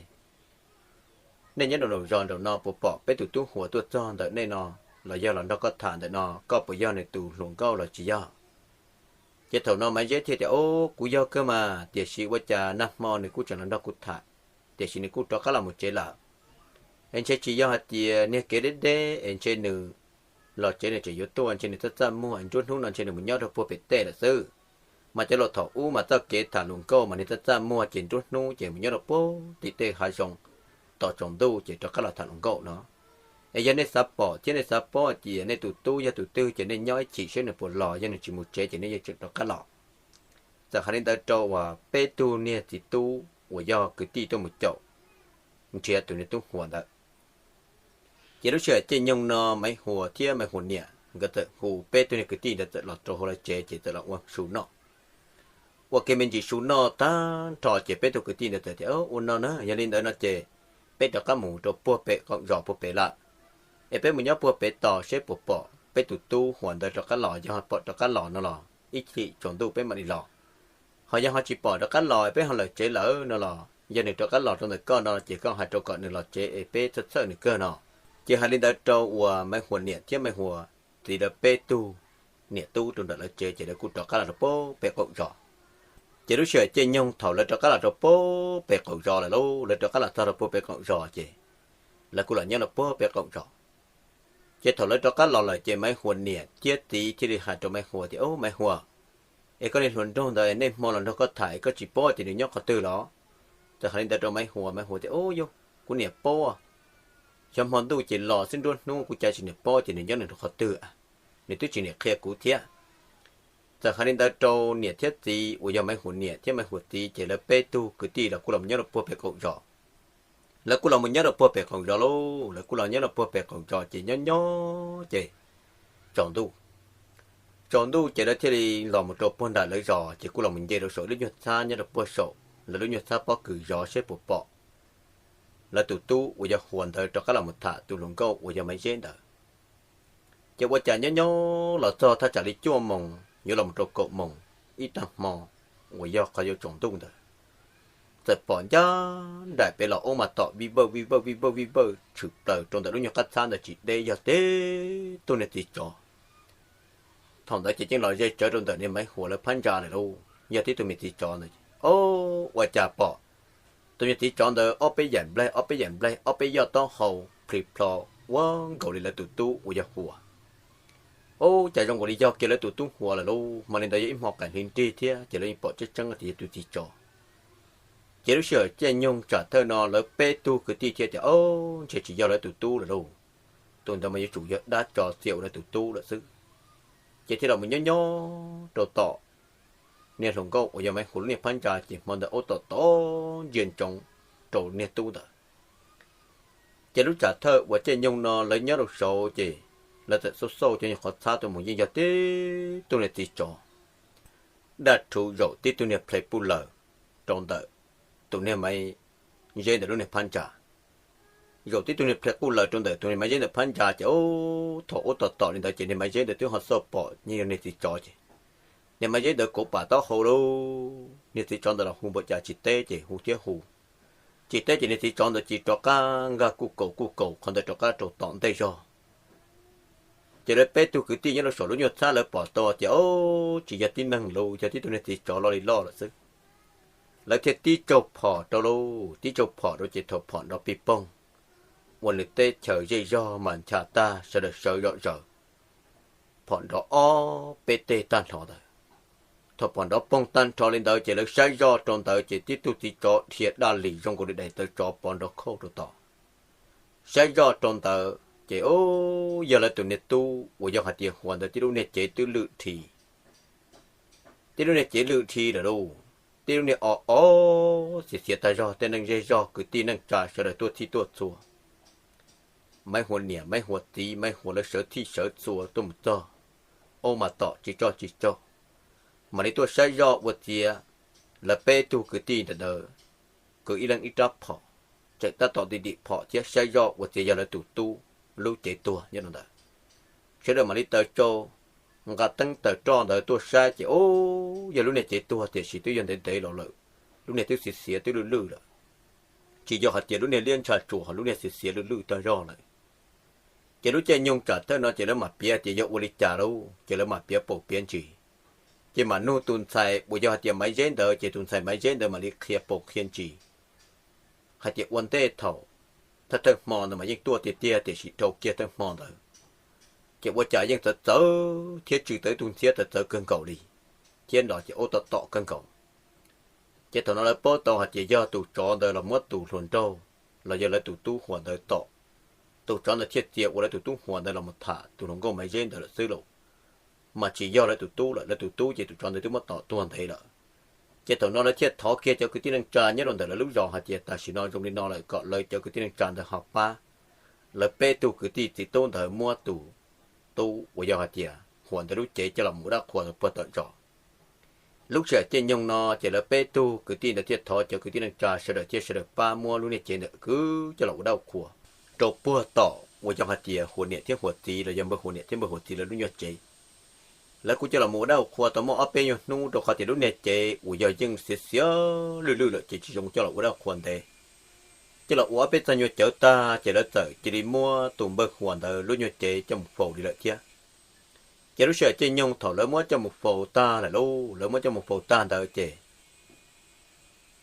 nej nyob rau nraum zos nraum no puas pom peb tus tub Huas tuaj txog ntawm nej no los yog los nrog koj tham ntawm no, koj puas yog nws tus hluas nkauj los tsis yog? Ces thaum no Maiv Zeb thiaj tias, Ub, kuv yog kawg mas, tiam sis ua cas nag hmo nws kuj tseem los nrog kuv tham, tiam sis nws kuj rov qab los mus tsev lawm. Es ntshe tsis yog hais tias niag kev deb deb es ntshe nws los tsev nws tseem yuav tuaj, ntshe nws txaj txaj muag es nruab hnub no ntshe nws mus nyob rau puag pem tej lawm xwb. Mas cov laus thaum ub mas txoj kev tham hluas nkauj mas niag txaj txaj muag ces nruab hnub ces mus nyob rau puag tim tej hav zoov, tos tsaus ntuj ces rov qab los tham hluas nkauj no. Es yog nej xav pom thiab nej xav paub tias nej tus tub yog tus twg ces nej nyob ib chim saib nws puas los, yog nws tsis mus tsev ces nej yeej tseem rov qab los. Txawm hais li ntawd rau uas peb tug niag txiv tub uas yog kwv tij tuaj mus caum nrhiav tus niag tub Huas ntawd. Ces lub sij hawm caij nyoog no Maiv Huas thiab Maiv Huas niam nkawd txawm hu peb tug niag kwv tij ntawd txawm los rau hauv lawv tsev ces txawm los ua su noj. Ua ke me ntsis su noj tag nrho ces peb tug kwv tij ntawd txawm tias, Ua no na, yog li ntawd no ces peb rov qab mus rau puag pem qaum zos puag pem lawm, es peb mus nyob puag pem tos seb puas pom peb tus tub Huas ntawd rov qab los, yog pom rov qab los no los ib chim tsaus ntuj peb mam li los. Ho yog ho tsis pom rov qab los peb ho lawm tsev lawm no los yog nws rov qab los rau ntawm koj no ces koj hais rau kom nws los tsev es peb txhawj txhawj nws kawg no. Ces hais li ntawd rau uas Maiv Huas niam thiab Maiv Huas txiv lawv peb tug niam tub rau ntawm lawv tsev ces lawv kuj rov qab los rau puag pem qaum zos. Ces lub sij hawm caij nyoog thaum lawv rov qab los rau puag pem qaum zos lawm lauj, lawv rov qab los txog rau puag pem qaum zos ces lawv kuj los nyob rau puag pem qaum zos. Ces thaum lawv rov qab los lawm ces Maiv Huas niam thiab txiv thiaj li hais rau Maiv Huas tias, Ub, Maiv Huas, es koj niag hluas nraug ntawd niaj hmo los nrog koj tham es koj tsis paub tias nws nyob qhov twg los? Txawm hais li ntawd rau Maiv Huas, Maiv Huas tias, Ub, yog kuv niam paub, xyov hmo ntuj ces los xwb, nruab hnub kuv cav tsis niam paub tias nws nyob nws rau qhov twg, nws twb tsis niam qhia kuv thiab. Txawm hais li ntawd rau niam thiab txiv uas yog Maiv Huas niam thiab Maiv Huas txiv ces lawv peb tug kwv tij los kuj los nyob rau puag pem qaum zos. Lawv kuj los mus nyob rau puag pem qaum zos lauj, lawv kuj los nyob rau puag pem qaum zos ces nyob nyob ces tsaus ntuj. Tsaus ntuj ces lawv thiaj li los mus rau puag nram lawv zos ces kuj los mus nce rau saum ib lub nyuag txhab nyob rau puag saum lawv lub nyuag txhab pob kws zov seb puas pom lawv tus tub uas yog Huas ntawd rov qab los mus tham tus hluas nkauj uas yog Maiv Zeb ntawd. Ces ua cas nyob nyob los txog thaj tsam li cuaj moos yuav los mus rau kaum moos ib tag hmo uas yog qhov yuav tsaus ntuj ntawd, txawm pom ncaj nraim pem los ub mas tom vij vawj vij vawj vij vawj vij vawj tshwm plaws rau ntawm lub nyuag qab txhab ntawd tsis deb yog teb tug niag txiv tsov. Thaum ntawd ces yeej los ze tsawv rau ntawm niag Maiv Huas lawv phab ntsa lawm lauj, yog tib tug me txiv tsov ntawd. Ob, ua cas pom tus niag txiv tsov ntawd ob peb yaim nplaig ob peb yaim nplaig ob peb yoj taub hau plhis plho ua nkaus li lawv tus tub uas yog Huas. Ub, cas zoo nkaus li yog kiag lawv tus tub Huas lawm lauj, hmo li ntawd yog ib hmo qaim hli nrig thiab ces lawv yeej pom tseeb tseeb tias yog tus txiv tsov. Ces lub sij hawm caij nyoog tsam thawj no lawv peb tug kwv tij thiaj tias, Ob, ntshe tsis yog lawv tus tub lawm lauj, tus ntawd mas yuav tsum yog dab tso txia ua lawv tus tub lawm xwb. Ces thiaj los mus nyob nyob rau tom niag hluas nkauj uas yog Maiv Huas lub niag phab ntsa ces hmo ntawd ub tom tom ntsia ntsoov rau niag tub ntawd. Ces lub tsam thawj uas caij nyoog no lawv nyob rau saud ces lawv txawm xauj xauj cov nyuag qhov txhab tuaj mus yeej yog tib tug niag txiv tsov daj rhuv zaum tib tug niag plhe puj lawm rau ntawm tus niag Maiv Zeb ntawm lub niag phab ntsa. Zaum tib tug niag plhe quj lawm rau ntawm tus niag Maiv Zeb ntawm phab ntsa ces ub, thaum ub tom tom li ntawd ces niag Maiv Zeb ntawd twb ho xauj pom yeej yog niag txiv tsov ces niag Maiv Zeb ntawd kauv pam taub hau lauj, niag txiv tsov ntawd los hu npaum cas tsis teb ces hu thiab hu, tsis teb ces niag txiv tsov ntawd cia li rov qab nkag kuj kaus kuj kaus qhov ntawd rov qab rau tom ntej zog. Ces lawv peb tug kwv tij nyob rau saum lub nyuag txhab lawv pom tau tias, Ob, tsis yog tib neeg lauj, yog tib tug niag txiv tsov loj li loj lawm xwb. Lawv thiaj tib tsaug phom rau lauj, tib tsaug phom rau ces thaum phom nrov pig poog ua nws teb chaws zej zog mas ncha tag sawv daws sawv zom zaws. Phom nrov ob peb teg tag nrho ntawd. Thaum phom nrov poog tag nrho li ntawd ces lawv saib zoj rau ntawd ces tib tug txiv tsov dhia daj lis zoo nkaus li daim tawv tsov pov nrov khauj rau tod. Saib zoj rau ntawd ces ub, yog lawv tus niag tub uas yog hais tias Huas ntawd tib lub niag cev twb lwj dhi. Tib lub niag cev lwj dhi lawm lauj, tib lub niag o o xiav xiav tag zog, tej neeg zej zog kwv tij neej tsa sawv daws tuaj txhij tuaj txhua, Maiv Huas niam Maiv Huas txiv Maiv Huas lawv sawv txhij sawv txhua tuaj mus txog, ub mas tom tsis tso tsis tsaug, mam li tuaj saib zoj ua ciav lawv peb tug kwv tij ntawd kwv ib leeg ib rab phom, tseem tab tom dim dim phom thiab saib zoj ua ciav yog lawv tus tub lub cev tuag nyob rau ntawd. Sawv daws mam li taws tsau nqa teeb taws roj ntawd tuaj saib ces, o, yog lub niag cev tuag tiam sis twb yog ntev ntev los lawm, lub niag twb xiav xiav twb lwj lwj lawm. Tsis yog hais tias lub niag liab ntsha tsuas, ho lub niag xiav xiav lwj lwj tag zog lawm. Ces lub caij nyoog tsam thawj no ces lawv mam piav tias yog ua li cas lauj, ces lawv mam piav paus piav ntsis. Ces mam nug tus ntxhais uas yog hais tias Maiv Zeb ntawd, ces tus ntxhais Maiv Zeb ntawd mam li qhia paus qhia ntsis hais tias ua ntej thaum thawj thawj hmo ntawd mas yeej tuaj tiag tiag tiam sis dhau kiag thawj hmo ntawd ces ua cas yeej txawv txawv thiab tsw tau ib tug ntxhiab txawv txawv kawg nkaus li, thiab nrov ces ub tom tom kawg nkaus. Ces thaum no lawv paub tau hais tias yog tus tsov ntawd los muab tus hluas nraug los yog lawv tus tub Huas ntawd tom. Tus tsov ntawd thiaj txia ua lawv tus tub Huas ntawd los mus tham tus hluas nkauj Maiv Zeb ntawd lawm xwb lauj. Mas tsis yog lawv tus tub lawm, lawv tus tub ces tus tsov ntawd twb muab tom tuag ntev lawm. Ces thaum no lawv thiaj thov kiag cov kwv tij neej tsa nyob rau ntawm lawv lub zos hais tias tam sim no zoo li no lawm kom lawv cov kwv tij neej tsa ntawd ho pab lawv peb tug kwv tij txiv tub ntawd muab tus tub uas yog hais tias Huas ntawd lub cev coj los mus ua dab qhua puag tom zos. Lub sij hawm caij nyoog no ces lawv peb tug kwv tij ntawd thiaj thov cov kwv tij neej tsa sawv daws thiab sawv daws pab muab lub niag cev ntawd kwv coj los ua dab ua qhua rau puag tom uas yog hais tias Huas niam thiab Huas txiv los yog npawg Huas niam thiab npawg Huas txiv lawv lub nyuag cev. Lawv kuj coj los mus ua dab ua qhua tau muaj ob peb nyuag hnub rau qhov tias lub niag cev uas yog yeej xiav xiav lwj lwj lawm ces tsis zoo coj los ua dab ua qhua ntev. Coj los ua ob peb txog nyuag cawv tag ces lawv txawm cia li muab tus npawg Huas ntawd lub nyuag cev coj mus faus li lawm thiab. Ces lub sij hawm caij nyoog thaum lawv muab coj mus faus tag lawm lauj, lawv muab coj mus faus tag ntawd ces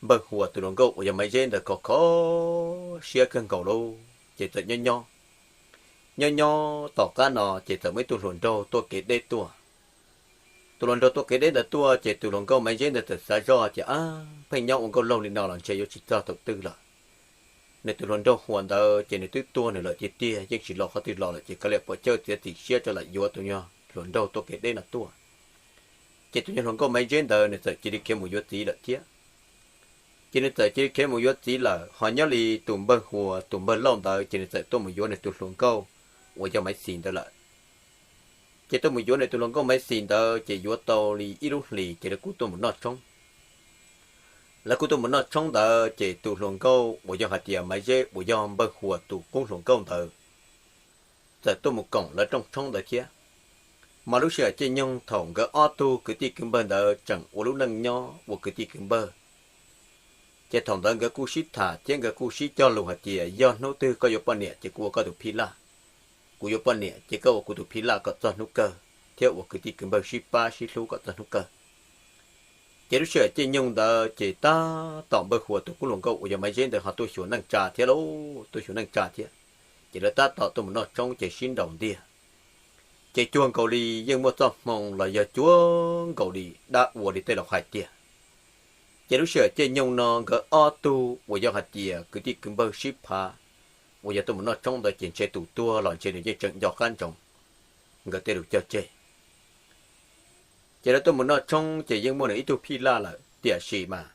npawg Huas tus hluas nkauj uas yog Maiv Zeb ntawd kho kho siab kawg nkaus lauj, ces txawm nyob nyob, nyob nyob tom qab no ces txawm muaj ib tug hluas nraug tuaj kev deb tuaj. Tus hluas nraug tuaj kev deb ntawd tuaj ces tus hluas nkauj Maiv Zeb ntawd txawm xav zoj tias, a, pheej nyob ua nkauj laug li no los ntshe yuav tsis txog thaum twg lawm. Nws tus hluas nraug Huas ntawd ces nws twb tuag nws lawm tiag tiag, yeej tsis los qhov twg los lawm ces kav liam puas cawj txiav txim siab rau lam yuav tus nyuag hluas nraug tuaj kev deb no tuaj. Ces tus nyuag hluas nkauj Maiv Zeb ntawd nws txawm cia li khiav mus yuav txiv lawm thiab. Ces nws txawm cia li khiav mus yuav txiv lawm, ho nyob li tus npawg Huas tus npawg Lauj ntawd ces nws txawm tuaj mus yuav nws tus hluas nkauj uas yog Maiv Xis ntawd lawm. Ces tuaj mus yuav nws tus hluas nkauj Maiv Xis ntawd ces yuav tau li ib lub hlis ces lawv kuj tuaj mus noj tshoob. Lawv kuj tuaj mus noj tshoob ntawd ces tus hluas nkauj uas yog hais tias Maiv Zeb uas yog npawg Huas tus qub hluas nkauj ntawd txawm tuaj mus koom lawv rooj tshoob ntawd thiab. Mas lub sij hawm caij nyoog thaum nkawd ob tug kwv tij kwv npawg ntawd tseem ua lub neej nyob ua kwv tij kwv npawg, ces thaum ntawd nkawd kuj sib tham thiab nkawd kuj sib cog lus hais tias yog hnub twg koj yuav poj niam ces kuv ua koj tus phij laj, kuv yuav poj niam ces koj ua kuv tus phij laj kom txog hnub kawg, thiab ua kwv tij kwv npawg sib pab sib hlub kom txog hnub kawg. Ces lub sij hawm caij nyoog ntawd ces tab tom npawg Huas tus qub hluas nkauj uas yog Maiv Zeb ntawd ho tuaj xyuas neej tsa thiab lauj, tuaj xyuas neej tsa thiab. Ces lawv tab tom tuaj mus noj tshoob ces sib nraus ntiag. Ces cuag nkaus li yeej muaj txoj hmoo los yog cuag nkaus li dab ua li tej laus hais tiag. Ces lub sij hawm caij nyoog no nkawd ob tug uas yog hais tias kwv tij kwv npawg sib phav, uas yog tuaj mus noj tshoob ntawd ces ntshe tus tuag los ntshe nws yeej tseem nco qab ntsoov nkawd tej lus cog tseg. Ces lawv tuaj mus noj tshoob ces yeej muaj nws ib tug phij laj lawm tiam sis mas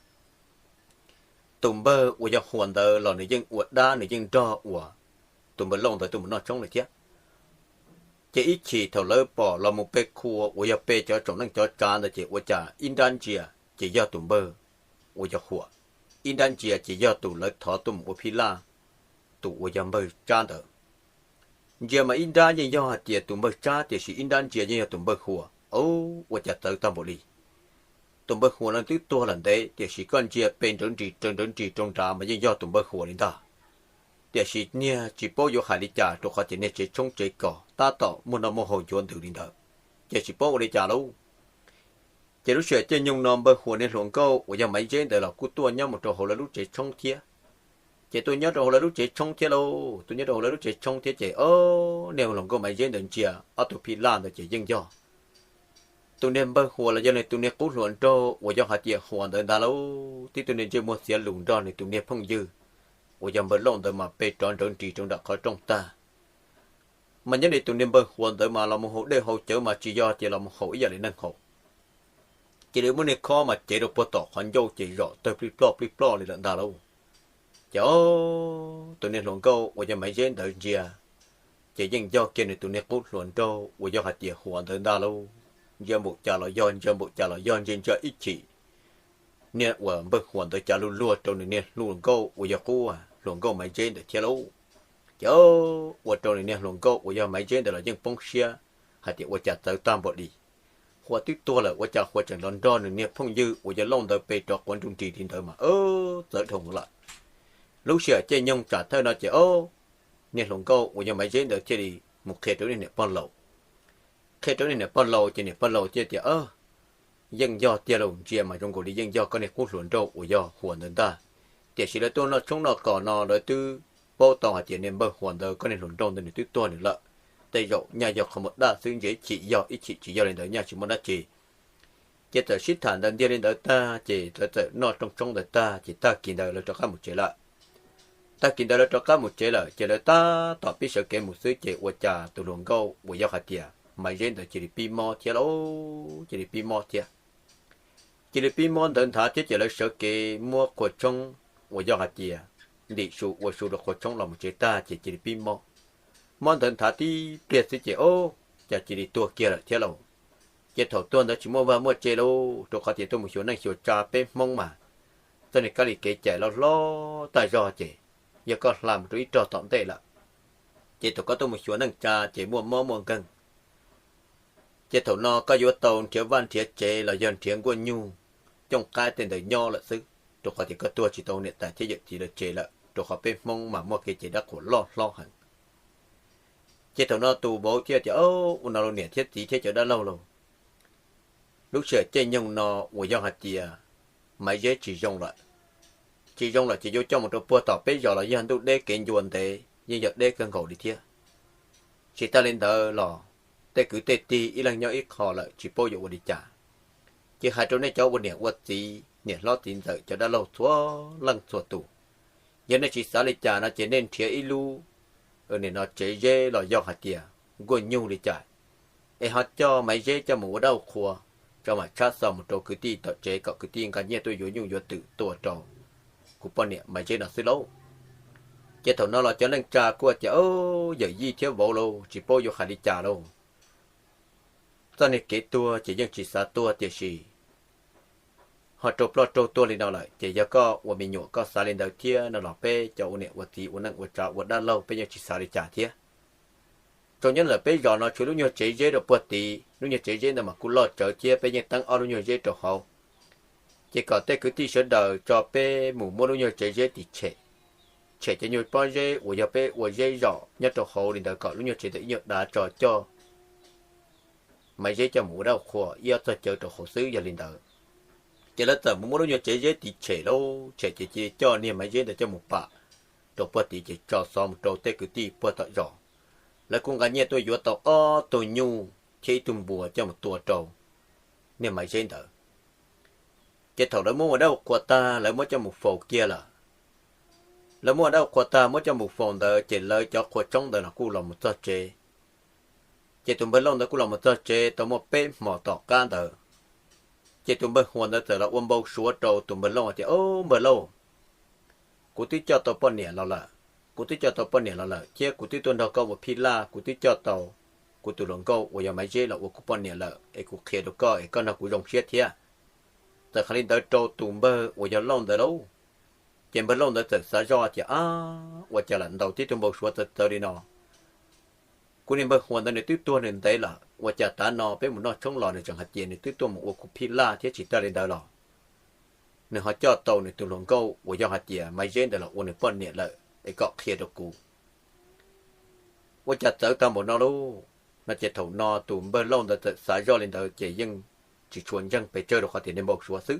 tus npawg uas yog Huas ntawd los nws yeej ua dab nws yeej nrog uas tus npawg Lauj ntawd tuaj mus noj tshoob lawm thiab. Ces ib chim thaum lawv pom los mus pe qhua uas yog pe cov tsoom neej cov tsav ntawd ces ua cas ib nrab ntsia ces yog tus npawg uas yog Huas, ib nrab ntsia ces yog tus lawv thov tuaj mus ua phij laj, tus uas yog npawg Tsab ntawd. Ntsia mas ib nrab yeej yog hais tias tus npawg Tsab tiam sis ib nrab ntsia yeej yog tus npawg Huas. Ub, ua cas txawv tag npaum li. Tus npawg Huas no twb tuag lawm ntev tiam sis koj ntsia pe nrawv nris raws nrawv nris rau nrad mas yeej yog tus npawg Huas li ntag. Tiam sis niag tsis paub yuav hais li cas rau qhov tias niag tsev tshoob tsev kos tab tom muaj noj muaj haus ncuav ntws li ntawd, ces tsis paub ua li cas lauj. Ces lub sij hawm caij nyoog no npawg Huas niag hluas nkauj uas yog Maiv Zeb ntawd los kuj tuaj nyob mus rau hauv lawv lub tsev tshoob thiab. Ces tuaj nyob rau hauv lawv lub tsev tshoob thiab lauj, tuaj nyob rau hauv lawv lub tsev tshoob thiab ces o, niag hluas nkauj Maiv Zeb ntawd ntsia ob tug phij laj ntawd ces yeej yog tus niag npawg Huas los yog nws tus niag qub hluas nraug uas yog hais tias Huas ntawd ntag lauj. Tib tug niag ntsej muag xiav lus nrog nws tus niag phooj ywg uas yog npawg Lauj ntawd mas pe rov nrawv nris rau nram qhov rooj tag. Mas nyob li tus niag npawg Huas ntawd mas los mus haus dej haus cawv mas tsis yog tias los mus haus ib yam li neeg haus. Cia li muab niag khob mas cev rau puag tom qhov ncauj ces zom tawg plij ploj plij ploj li lawm ntag lauj. Ces o, tus niag hluas nkauj uas yog Maiv Zeb ntawd ntsia, ces yeej yog kiag nws tus niag qub hluas nraug uas yog hais tias Huas ntawd ntag lauj. Ntsia npaum cas los yog, ntsia npaum cas los yog, ntsia ntsia ib chim niag uas npawg Huas ntawd cav luag luag rau nws niag hluas nkauj uas yog qub hluas nkauj Maiv Zeb ntawd thiab lauj. Ces ua rau nws niag hluas nkauj uas yog Maiv Zeb ntawd los yeej poob siab hais tias ua cas txawv tag npaum li, Huas twb tuag lawm ua cas Huas tseem los nrog nws niag phooj ywg uas yog Lauj ntawd pe rov quav nruj nris li ntawd mas txawv dhau lawm. Lub sij hawm Caij Nyoog tsam thawj no ces ob niag hluas nkauj uas yog Maiv Zeb ntawd thiaj li mus qhia rau niag niam pog laus. Qhia rau niag niam pog laus ces niam pog laus thiaj tias, Yeej yog tiag lauj, ntsia mas zoo nkaus li yeej yog koj niag qub hluas nraug uas yog Huas ntawd ntag. Tiam sis lawv tuaj noj tshoob noj kos no lawv twb paub tau hais tias niag npawg Huas ntawd koj niag hluas nraug ntawd nws twb tuag nws lawm, tej zaum nyaj yog qhov muag daj xwb, ntshe ib chim yog ib chim tsis yog li ntawd nyaj tsis muaj dab tsi. Ces txawm sib tham ntawd ntiag li ntawd tag ces lawv txawm noj rooj tshoob ntawd tag ces tag kis ntawd lawv rov qab mus tsev lawm. Tag kis ntawd lawv rov qab mus tsev lawm ces lawv tab tom pib sawv kev mus xwb ces ua cas tus hluas nkauj uas yog hais tias Maiv Zeb ntawd cia li pib mob thiab lauj, cia li pib mob thiab. Cia li pib mob ntawd nthav thiab ces lawv sawv kev muab qhua tshoob uas yog hais tias ntim su ua su rau qhua tshoob los mus tsev tag ces cia li pib mob. Mob ntawd nthav tib pliag xwb ces ob cas cia li tuag kiag lawm thiab lauj. Ces thaum tuag ntawd tsis muaj vaj muaj tse lauj, rau qhov tias tuaj mus xyuas neej xyuas tsa peb Hmoob mas txoj niag kab li kev cai loj hlob tag zog ces yog koj hla mus rau ib rog tom ntej lawm, ces thaum koj tuaj mus xyuas neej tsa ces muaj mob muaj nkeeg. Ces thaum no koj yuav tau nrhiav vaj nrhiav tsev los yog nrhiav nkuaj nyuj cooj qaib tej ntawd nyob lawm xwb, rau qhov tias koj tuag tsis tau niam tais thiab yawm txiv lawv tsev lawm, rau qhov peb Hmoob mas muaj kev cai dab qhuas loj hlob heev. Ces thaum no tus vauv thiaj tias, Ua no lauj niam thiab txiv thiab cov dab laug lauj, lub sij hawm caij nyoog no uas yog hais tias Maiv Zeb tsis zoo lawm, tsis zoo lawm ces yuav coj mus rau puag tom peb zos los yog ntuj deb kev ncua ntev yeej yog deb kawg nkaus li thiab. Tsis tas li ntawd los tej kwv tej tij ib leeg nyob ib qho lawm tsis paub yuav ua li cas. Ces hais rau nej cov ua niam ua txiv, niam hlob txiv ntxawm cov dab laug txhua leej txhua tus, yog nej tsis xav li cas no ces nej nrhiav ib lub, nim no tsev zeb los yog hais tias nkuaj nyuj li cas, es ho coj Maiv Zeb coj mus ua dab ua qhua, tso mam tshab xov mus rau kwv tij tom tsev kom kwv tij nqa nyiaj tuaj yuav nyuj yuav twm tua rau kuv poj niam Maiv Zeb no xwb lauj. Ces thaum no los cov neej tsa kuj tias, Yawm yij thiab vauv lauj, tsis paub yuav hais li cas lauj. Txoj niag kev tuag ces yeej tsis xav tuag tiam sis ho raug ploj raug tuag li no lawm ces yog koj ua me nyuam koj xav li ntawd thiab no los peb cov ua niam ua txiv ua neej ua tsav ua dab laug peb yeej tsis xav li cas thiab. Tsuas nyob ntawm peb zos no tshuav lub nyuag tsev zeb rau puag tid, lub nyuag tsev zeb ntawd mas kuj loj tsawv thiab peb yeej teeb ob lub nyuag zeb rau hauv. Ces kom tej kwv tij sawv daws tso peb mus muab lub nyuag tsev zeb tim tshem, tshem cov nyuag pob zeb uas yog peb ua zeb zom nyob rau hauv li ntawd kom lub nyuag tsev ntawd ib nyuag dav tso coj Maiv Zeb coj mus ua dab ua qhua ib ob txog cawv rau hauv xwb yog li ntawd. Ces lawv txawm mus muab lub nyuag tsev zeb tid tshem lauj, tshem ces cia li coj niag Maiv Zeb ntawd coj mus pam rau puag tid ces tso xov mus rau tej kwv tij puag tom zos. Lawv kuj nqa nyiaj tuaj yuav tau ob tug nyuj thiab ib tug npua coj mus tua rau niag Maiv Zeb ntawd. Ces thaum lawv muab ua dab ua qhua tag lawv muab coj mus faus kiag lawm. Lawv muab ua dab ua qhua tag muab coj mus faus ntawd ces lawv cov qhua tshoob ntawd los kuj los mus txog tsev. Ces tus npawg Lauj ntawd kuj los mus txog tsev tau muaj peb hmos tom qab ntawd, ces tus npawg Huas ntawd txawm los ua npau suav rau tus npawg Lauj tias, Au npawg Lauj, kuv twb coj tau poj niam los lawm, kuv twb coj tau poj niam los lawm thiab kuv twb tuaj nrog koj ua phij laj, kuv twb coj tau kuv tus hluas nkauj uas yog Maiv Zeb los ua kuv poj niam lawm es kuv qhia rau koj es koj nrog kuv zoo siab thiab. Txawm hais li ntawd rau tus npawg uas yog Lauj ntawd lauj. Ces npawg Lauj ntawd txawm xav zoj tias, Ab, ua cas lam ntaus tib tug npau suav txawv txawv li no. Kuv niag npawg Huas ntawd nws twb tuag nws ntev lawm, ua cas tav no peb mus noj tshoob los nws tseem hais tias nws twb tuaj mus ua kuv phij laj thiab tsis tas li ntawd los nws ho coj tau nws tus hluas nkauj uas yog hais tias Maiv Zeb ntawd los ua nws poj niam lawm es kom qhia rau kuv. Ua cas txawv tag npaum no lauj. No ces thaum no tus npawg Lauj ntawd txawm xav zoj li ntawd ces yeej tsis tshua ntseeg pes tsawg rau qhov tias niag npau suav xwb.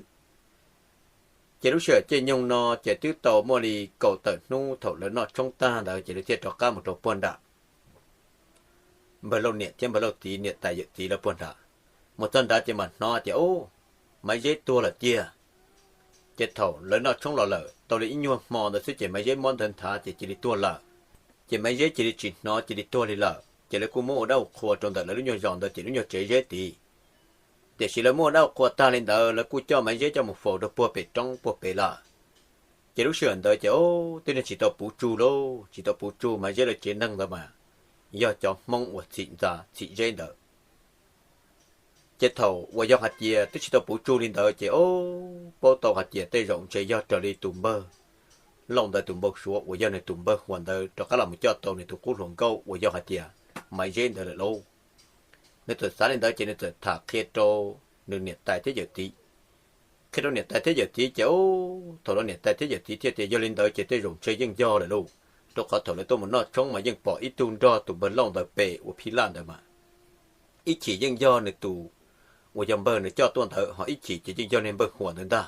Ces lub sij hawm caij nyoog no ces twb tau muaj li kaum tawm hnub thaum lawv noj tshoob tag ntawd ces lawv thiaj rov qab mus rau puag nram npawg Lauj niam thiab npawg Lauj txiv niam tais yawm txiv lawv puag nrad. Mus txog nrad ces mam hnov tias, Au, Maiv Zeb tuag lawm tiag. Ces thaum lawv noj tshoob los lawm tau li ib nyuag hmo ntawd xwb ces Maiv Zeb mob ntawd nthav ces cia li tuag lawm. Ces Maiv Zeb cia li tsis hnov cia li tuag li lawm ces lawv kuj muab ua dab ua qhua rau ntawm lawv lub nyuag zos ntawd ces lub nyuag tsev Zeb tid. Tiam sis lawv muab ua dab ua qhua tag li ntawd lawv kuj coj Maiv Zeb coj mus faus rau puag pem roob puag pem lawm. Ces lub sij hawm ntawd ces, Au, twb niag tsis tau puv tsuj lauj, tsis tau puv tsuj Maiv Zeb lawv tsev neeg ntawd mas yog cov Hmoob uas txhim ntxa txhim zeb ntawd. Ces thaum uas yog hais tias twb tsis tau puv tsuj li ntawd ces, au, paub tau hais tias tej zaum ntshe yog raws li tus npawg Lauj ntawd tus npau suav uas yog nws tus npawg Huas ntawd rov qab los mus coj tau nws tus qub hluas nkauj uas yog hais tias Maiv Zeb ntawd lawm lauj. Nws txawm xav li ntawd ces nws txawm tham qhia rau nws niam tais thiab yawm txiv. Qhia rau niam tais thiab yawm txiv ces, ub, thaum no niam tais thiab yawm txiv thiaj tias yog li ntawd ces tej zaum ntshe yeej yog lawm lauj, rau qhov thaum lawv tuaj mus noj tshoob mas yeej pom ib tug nrog tus npawg Lauj ntawd pem ua phij laj ntawd mas ib chim yeej yog nws tus uas yog npawg nws coj tuaj ntawd, ho ib chim ces yeej yog niag npawg Huas ntawd ntag.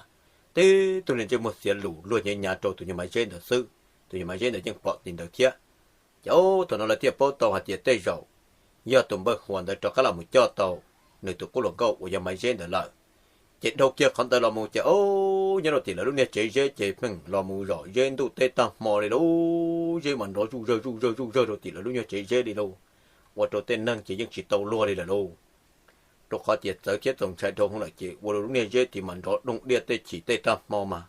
Tib tug niag ntsej muag xiav lus luag nyav nyav rau tus nyuag Maiv Zeb ntawd xwb, tus nyuag Maiv Zeb ntawd yeej pom li ntawd thiab. Ces ub, thaum no lawv thiaj paub tau hais tias tej zaum yog tus npawg Huas ntawd rov qab los mus coj tau nws tus qub hluas nkauj uas yog Maiv Zeb ntawd lawm. Ces dhau kiag qhov ntawd los mus ces, ub, nyob rau tim lawv lub niag tsev zeb ces pheej los mus zom zeb ntuj teb tag hmo li lauj, zeb mas nrov zuj zawg zuj zawg zuj zawg rau tim lawv lub nyuag tsev zeb li lauj, ua rau tej neeg ces yeej tsis tau luag li lawm lauj. Rau qhov tias txawv thiab txaus ntshai dhau hwv lawm ces ua rau lub niag zeb tid mas nrov doog diaj tej chim tej tag hmo mas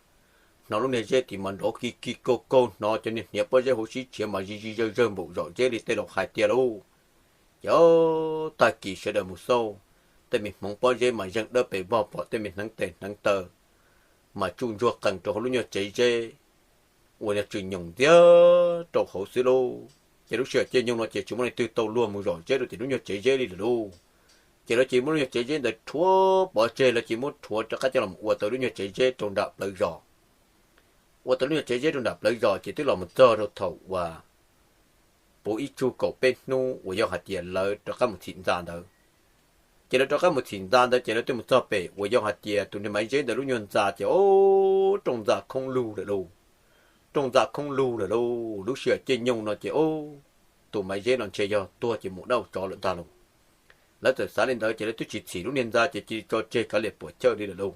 hnov lub niag zeb tid mas nrov ki ki kaug kaug, hnov cov niag hniav pob zeb hauv sib tshiav mas zig zig zawg zawg npaum zom zeb li tej laus hais tiag lauj. Ces tag kis sawv daws mus xauj, tej me hmoov pob zeb mas zeeg dawb pes vog, pom tej me hneev tes hneev taw mas tsuj ntsuag qees rau hauv lub nyuag tsev zeb uas yog tsw nyoos ntxiag rau hauv xwb lauj. Ces lub sij hawm caij nyoog no ces tsis muaj leej twg tau luag mus zom zeb rau tim lub nyuag tsev zeb li lawm lauj. Ces lawv cia li muab lub nyuag tsev zeb ntawd rhuav pov tseg, lawv cia li muab rhuav rov qab coj los ua tau lub nyuag tsev zeb rau nram plawv zos. Ua tau lub nyuag tsev zeb rau nram plawv zos ces twb los mus txog rau thaum uas puv ib tsug kaum peb hnub uas yog hais tias lawv rov qab mus txhim ntxa ntawd. Ces lawv rov qab mus txhim ntxa ntawd ces lawv twb mus txog pem uas yog hais tias tus niag Maiv Zeb ntawd lub nyuag ntxa ces, ub, rooj ntxa khoob lug lawm lauj. Rooj ntxa khoob lug lawm lauj. Lub sij hawm caij nyoog no ces, ub, tus Maiv Zeb no ntshe yog tuag ces mus dab ua tsov lawm ntag lauj. Lawv txawm xav li ntawd ces lawv twb tsis txhim lub niag ntxa ces cia li tso tseg kav liam puam chawj li lawm lauj.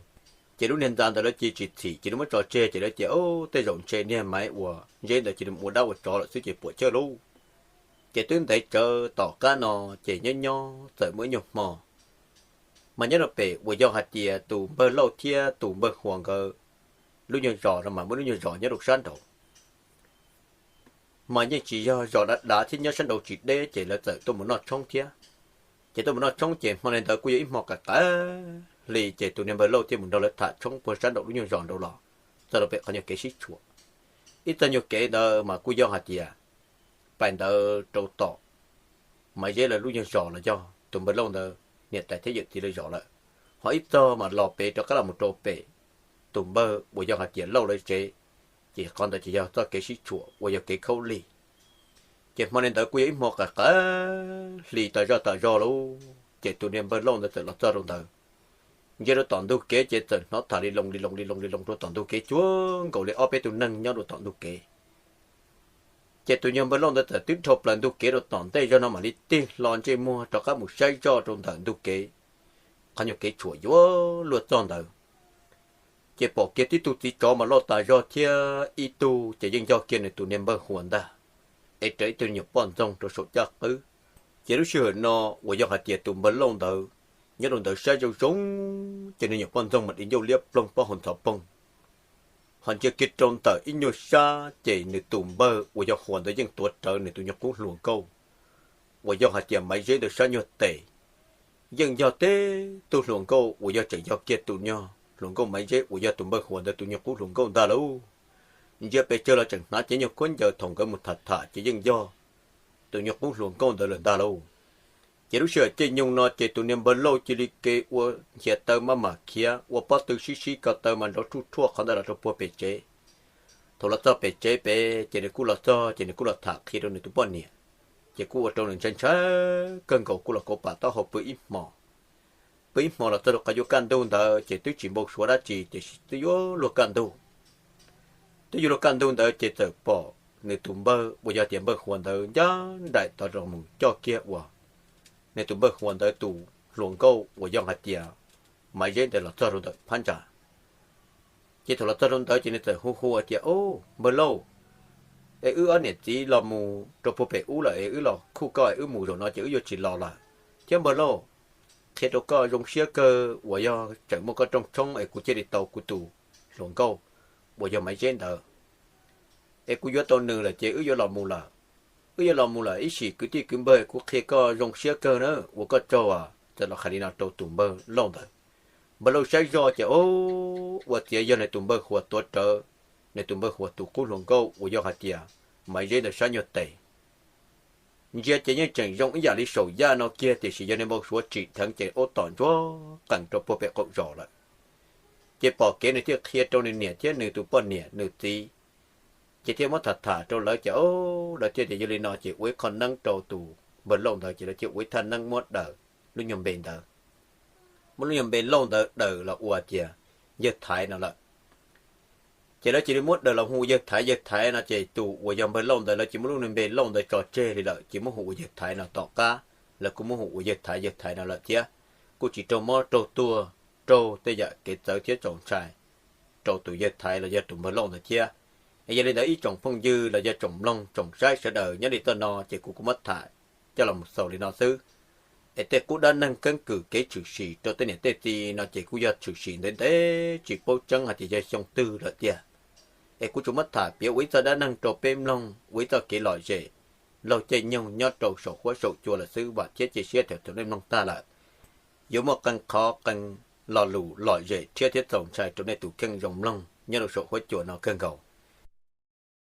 Ces lub niag ntxa ntawd lawv cia li tsis txhim, cia li muab tso tseg ces lawv tias, ub, tej zaum ntshe niag Maiv uas Zeb ntawd cia li mus ua dab ua tsov lawm xwb ces puam chawj lauj. Ces twb ntev tsawv tom qab no ces nyob nyob txawm muaj ib nyuag hmo mas nyob rau pem uas yog hais tias tus npawg Lauj thiab tus npawg Huas nkawd lub nyuag zos no mas muaj lub nyuag zos nyob rau sab nraud. Mas yeej tsis yog zos dav dav thiab nyob sab nraud tsis deb ces lawv txawm tuaj mus noj tshoob thiab. Ces tuaj mus noj tshoob ces hmo li ntawd kuj yog ib hmo qaim qaim hli ces tus niag npawg Lauj thiaj mus nrog lawv tham tshoob puag sab nraum lub nyuag zos nraud los txog rau pem qhov nyuag kev sib tshuam. Ib txog nyuag kev ntawd mas kuj yog hais tias pais ntawd rau tom Maiv Zeb lawv lub nyuag zos los yog tus npawg Lauj ntawd niam tais thiab yawm txiv lawv zos lawm. Ho ib txog mas los pem rov qab los mus rau pem tus npawg uas yog hais tias Lauj lawv tsev, ces qhov ntawd ces yog txoj kev sib tshuam uas yog kev khaub lig. Ces hmo li ntawd kuj yog ib hmo qaim qaim hli tas zaj tas zog lauj, ces tus niag npawg Lauj ntawd txawm los txog rau ntawd. Ntsia rau tom ntug kev ces txawm hnov tham li loo li loo li loo li loo rau tom ntug kev cuag nkaus li ob peb tug neeg nyob rau tom ntug kev. Ces tus nyuag npawg Lauj ntawd txawm twb dhau plaws ntug kev rau tom ntej zog no mam li tig hlo ntsej muag rov qab mus saib zoj rau ntawm ntug kev, qhov nyuag kev tshuam yuav luag txog ntawd. Ces pom kiag tib tug txiv tsov mas loj tas zog thiab ib tug ces yeej yog kiag nws tus niag npawg Huas ntag, ev rawv ib tug nyuam poj ntxoog rau saum caj qwb. Ces lub sij hawm no uas yog hais tias tus npawg Lauj ntawd nyob rau ntawd saib zoo zoo, ces nws nyuam poj ntxoog mas di ncauj liab ploog pob hau ntxhov poog. Ho ntsia kiag rau ntawm ib nyuag sab ces nws tus npawg uas yog Huas ntawd yeej tuav rawv nws tus nyuag qub hluas nkauj uas yog hais tias Maiv Zeb ntawd sab nyuag tes. Yeej yog tib tug hluas nkauj uas yog tseem yog kiag tus nyuag hluas nkauj Maiv Zeb uas yog tus npawg Huas ntawd tus nyuag qub hluas nkauj ntag lauj. Ntsia pes tsawg los tseem hnav cev nyuag khaub ncaws thaum nkawd mus tham tham ces yeej yog tus nyuag qub hluas nkauj ntawd lawm ntag lauj. Ces lub sij hawm caij nyoog no ces tus niag npawg Lauj cia li ke ua nchiav taw maj mam khiav, ua pob tw sib sib ko taw mas nrov rhuj rhuaj qhov ntawd los rau puag pem tsev. Thaum los txog pem tsev pem ces nws kuj los txog ces nws kuj los tham qhia rau nws tus poj niam, ces kuj ua rau nws ntshai ntshai kawg nkaus kuj los kauv pam taub hau pw ib hmo. Pw ib hmo los txog rau qhov yuav kaj ntug ntawd ces twb tsis npau suav dab tsi tiam sis twb yuav luag kaj ntug. Twb yuav luag kaj ntug ntawd ces txawm pom nws tus npawg uas yog tias npawg Huas ntawd ncaj nraim tod los mus coj kiag uas nws tus npawg Huas ntawd tus hluas nkauj uas yog hais tias Maiv Zeb ntawd los txog rau ntawm phab ntsa. Ces thaum los txog rau ntawd ces nws txawm hu hu hais tias, Au, npawg Lauj, es wb ob niam txiv los mus rau puag pem ub lawm es wb los khuj koj es wb mus zaum no ces wb yuav tsis los lawm. Thiab npawg Lauj, qhia rau koj zoo siab kawg uas yog tseem muaj koj rooj tshoob es kuv thiaj li tau kuv tus hluas nkauj uas yog Maiv Zeb ntawd. Es kuv yuav tau nws lawm ces wb yuav los mus lawm. Wb yuav los mus lawm ib sim kwv tij kwv npawg, kuv qhia koj zoo siab kawg na, ua koj tsaug as. Txawm los hais li no rau tus npawg Lauj ntawd. Npawg Lauj saib zoj ces, au, ua ciav yog nws tus npawg Huas tuav rawv nws tus npawg Huas tus qub hluas nkauj uas yog hais tias Maiv Zeb ntawd sab nyuag tes. Ntsia ces yeej tseem zoo ib yam li saum yaj no kiag tiam sis yog niag npau suav tsim dheev ces ub tom ntsuag qees rau puag pem qaum zos lawm. Ces pom kev nws thiaj qhia rau nws niam thiab nws tus poj niam nws txiv, ces thiaj muab tham tham rau lawv ces o, lawv thiaj tias yog li no ces ua ib qho neeb rau tus npawg Lauj ntawd ces lawv thiaj ua ib thaj neeb muab daws lub nyuag npe ntawd. Muab lub nyuag npe Lauj ntawd daws los ua tias yawg Thaiv no lawm. Ces lawv cia li muab daws los hu yawg Thaiv yawg Thaiv no ces tus uas yog npawg Lauj ntawd lawv cia li muab lub npe Lauj ntawd tso tseg li lawm ces muab hu ua yawg Thaiv no tom qab, lawv kuj muab hu ua yawg Thaiv yawg Thaiv no lawm thiab. Kuj tsis raug mob raug tuag, raug tej yam kev txawv thiab txaus ntshai rau tus yawg Thaiv los yog tus npawg Lauj ntawd thiab. Es yog li ntawd ib tsoom phooj ywg los yog tsoom mloog tsoom saib sawv daws nyob li txoj no ces kuv kuj muab tham coj los mus xaus li no xwb. Es tej qub dab neeg keeb kwm kev tshwm sim rau tej niam tej txiv no ces kuj yog tshwm sim ntev ntev tsis paub tseeb hais tias yog xyoo twg lawm tiag. Es kuv tsuas muab tham piav ua ib txoj dab neeg rau peb mloog ua ib txoj kev lom zem laug caij nyoog nyob rau saum huab saum cua lawm xwb, vam thiab cia siab tias thaum nej mloog tag lawm yuav muaj qee qhov qee lo lus lom zem thiab thiab txaus ntshai rau nej tus kheej zoo mloog nyob rau saum huab cua no kawg nkaus.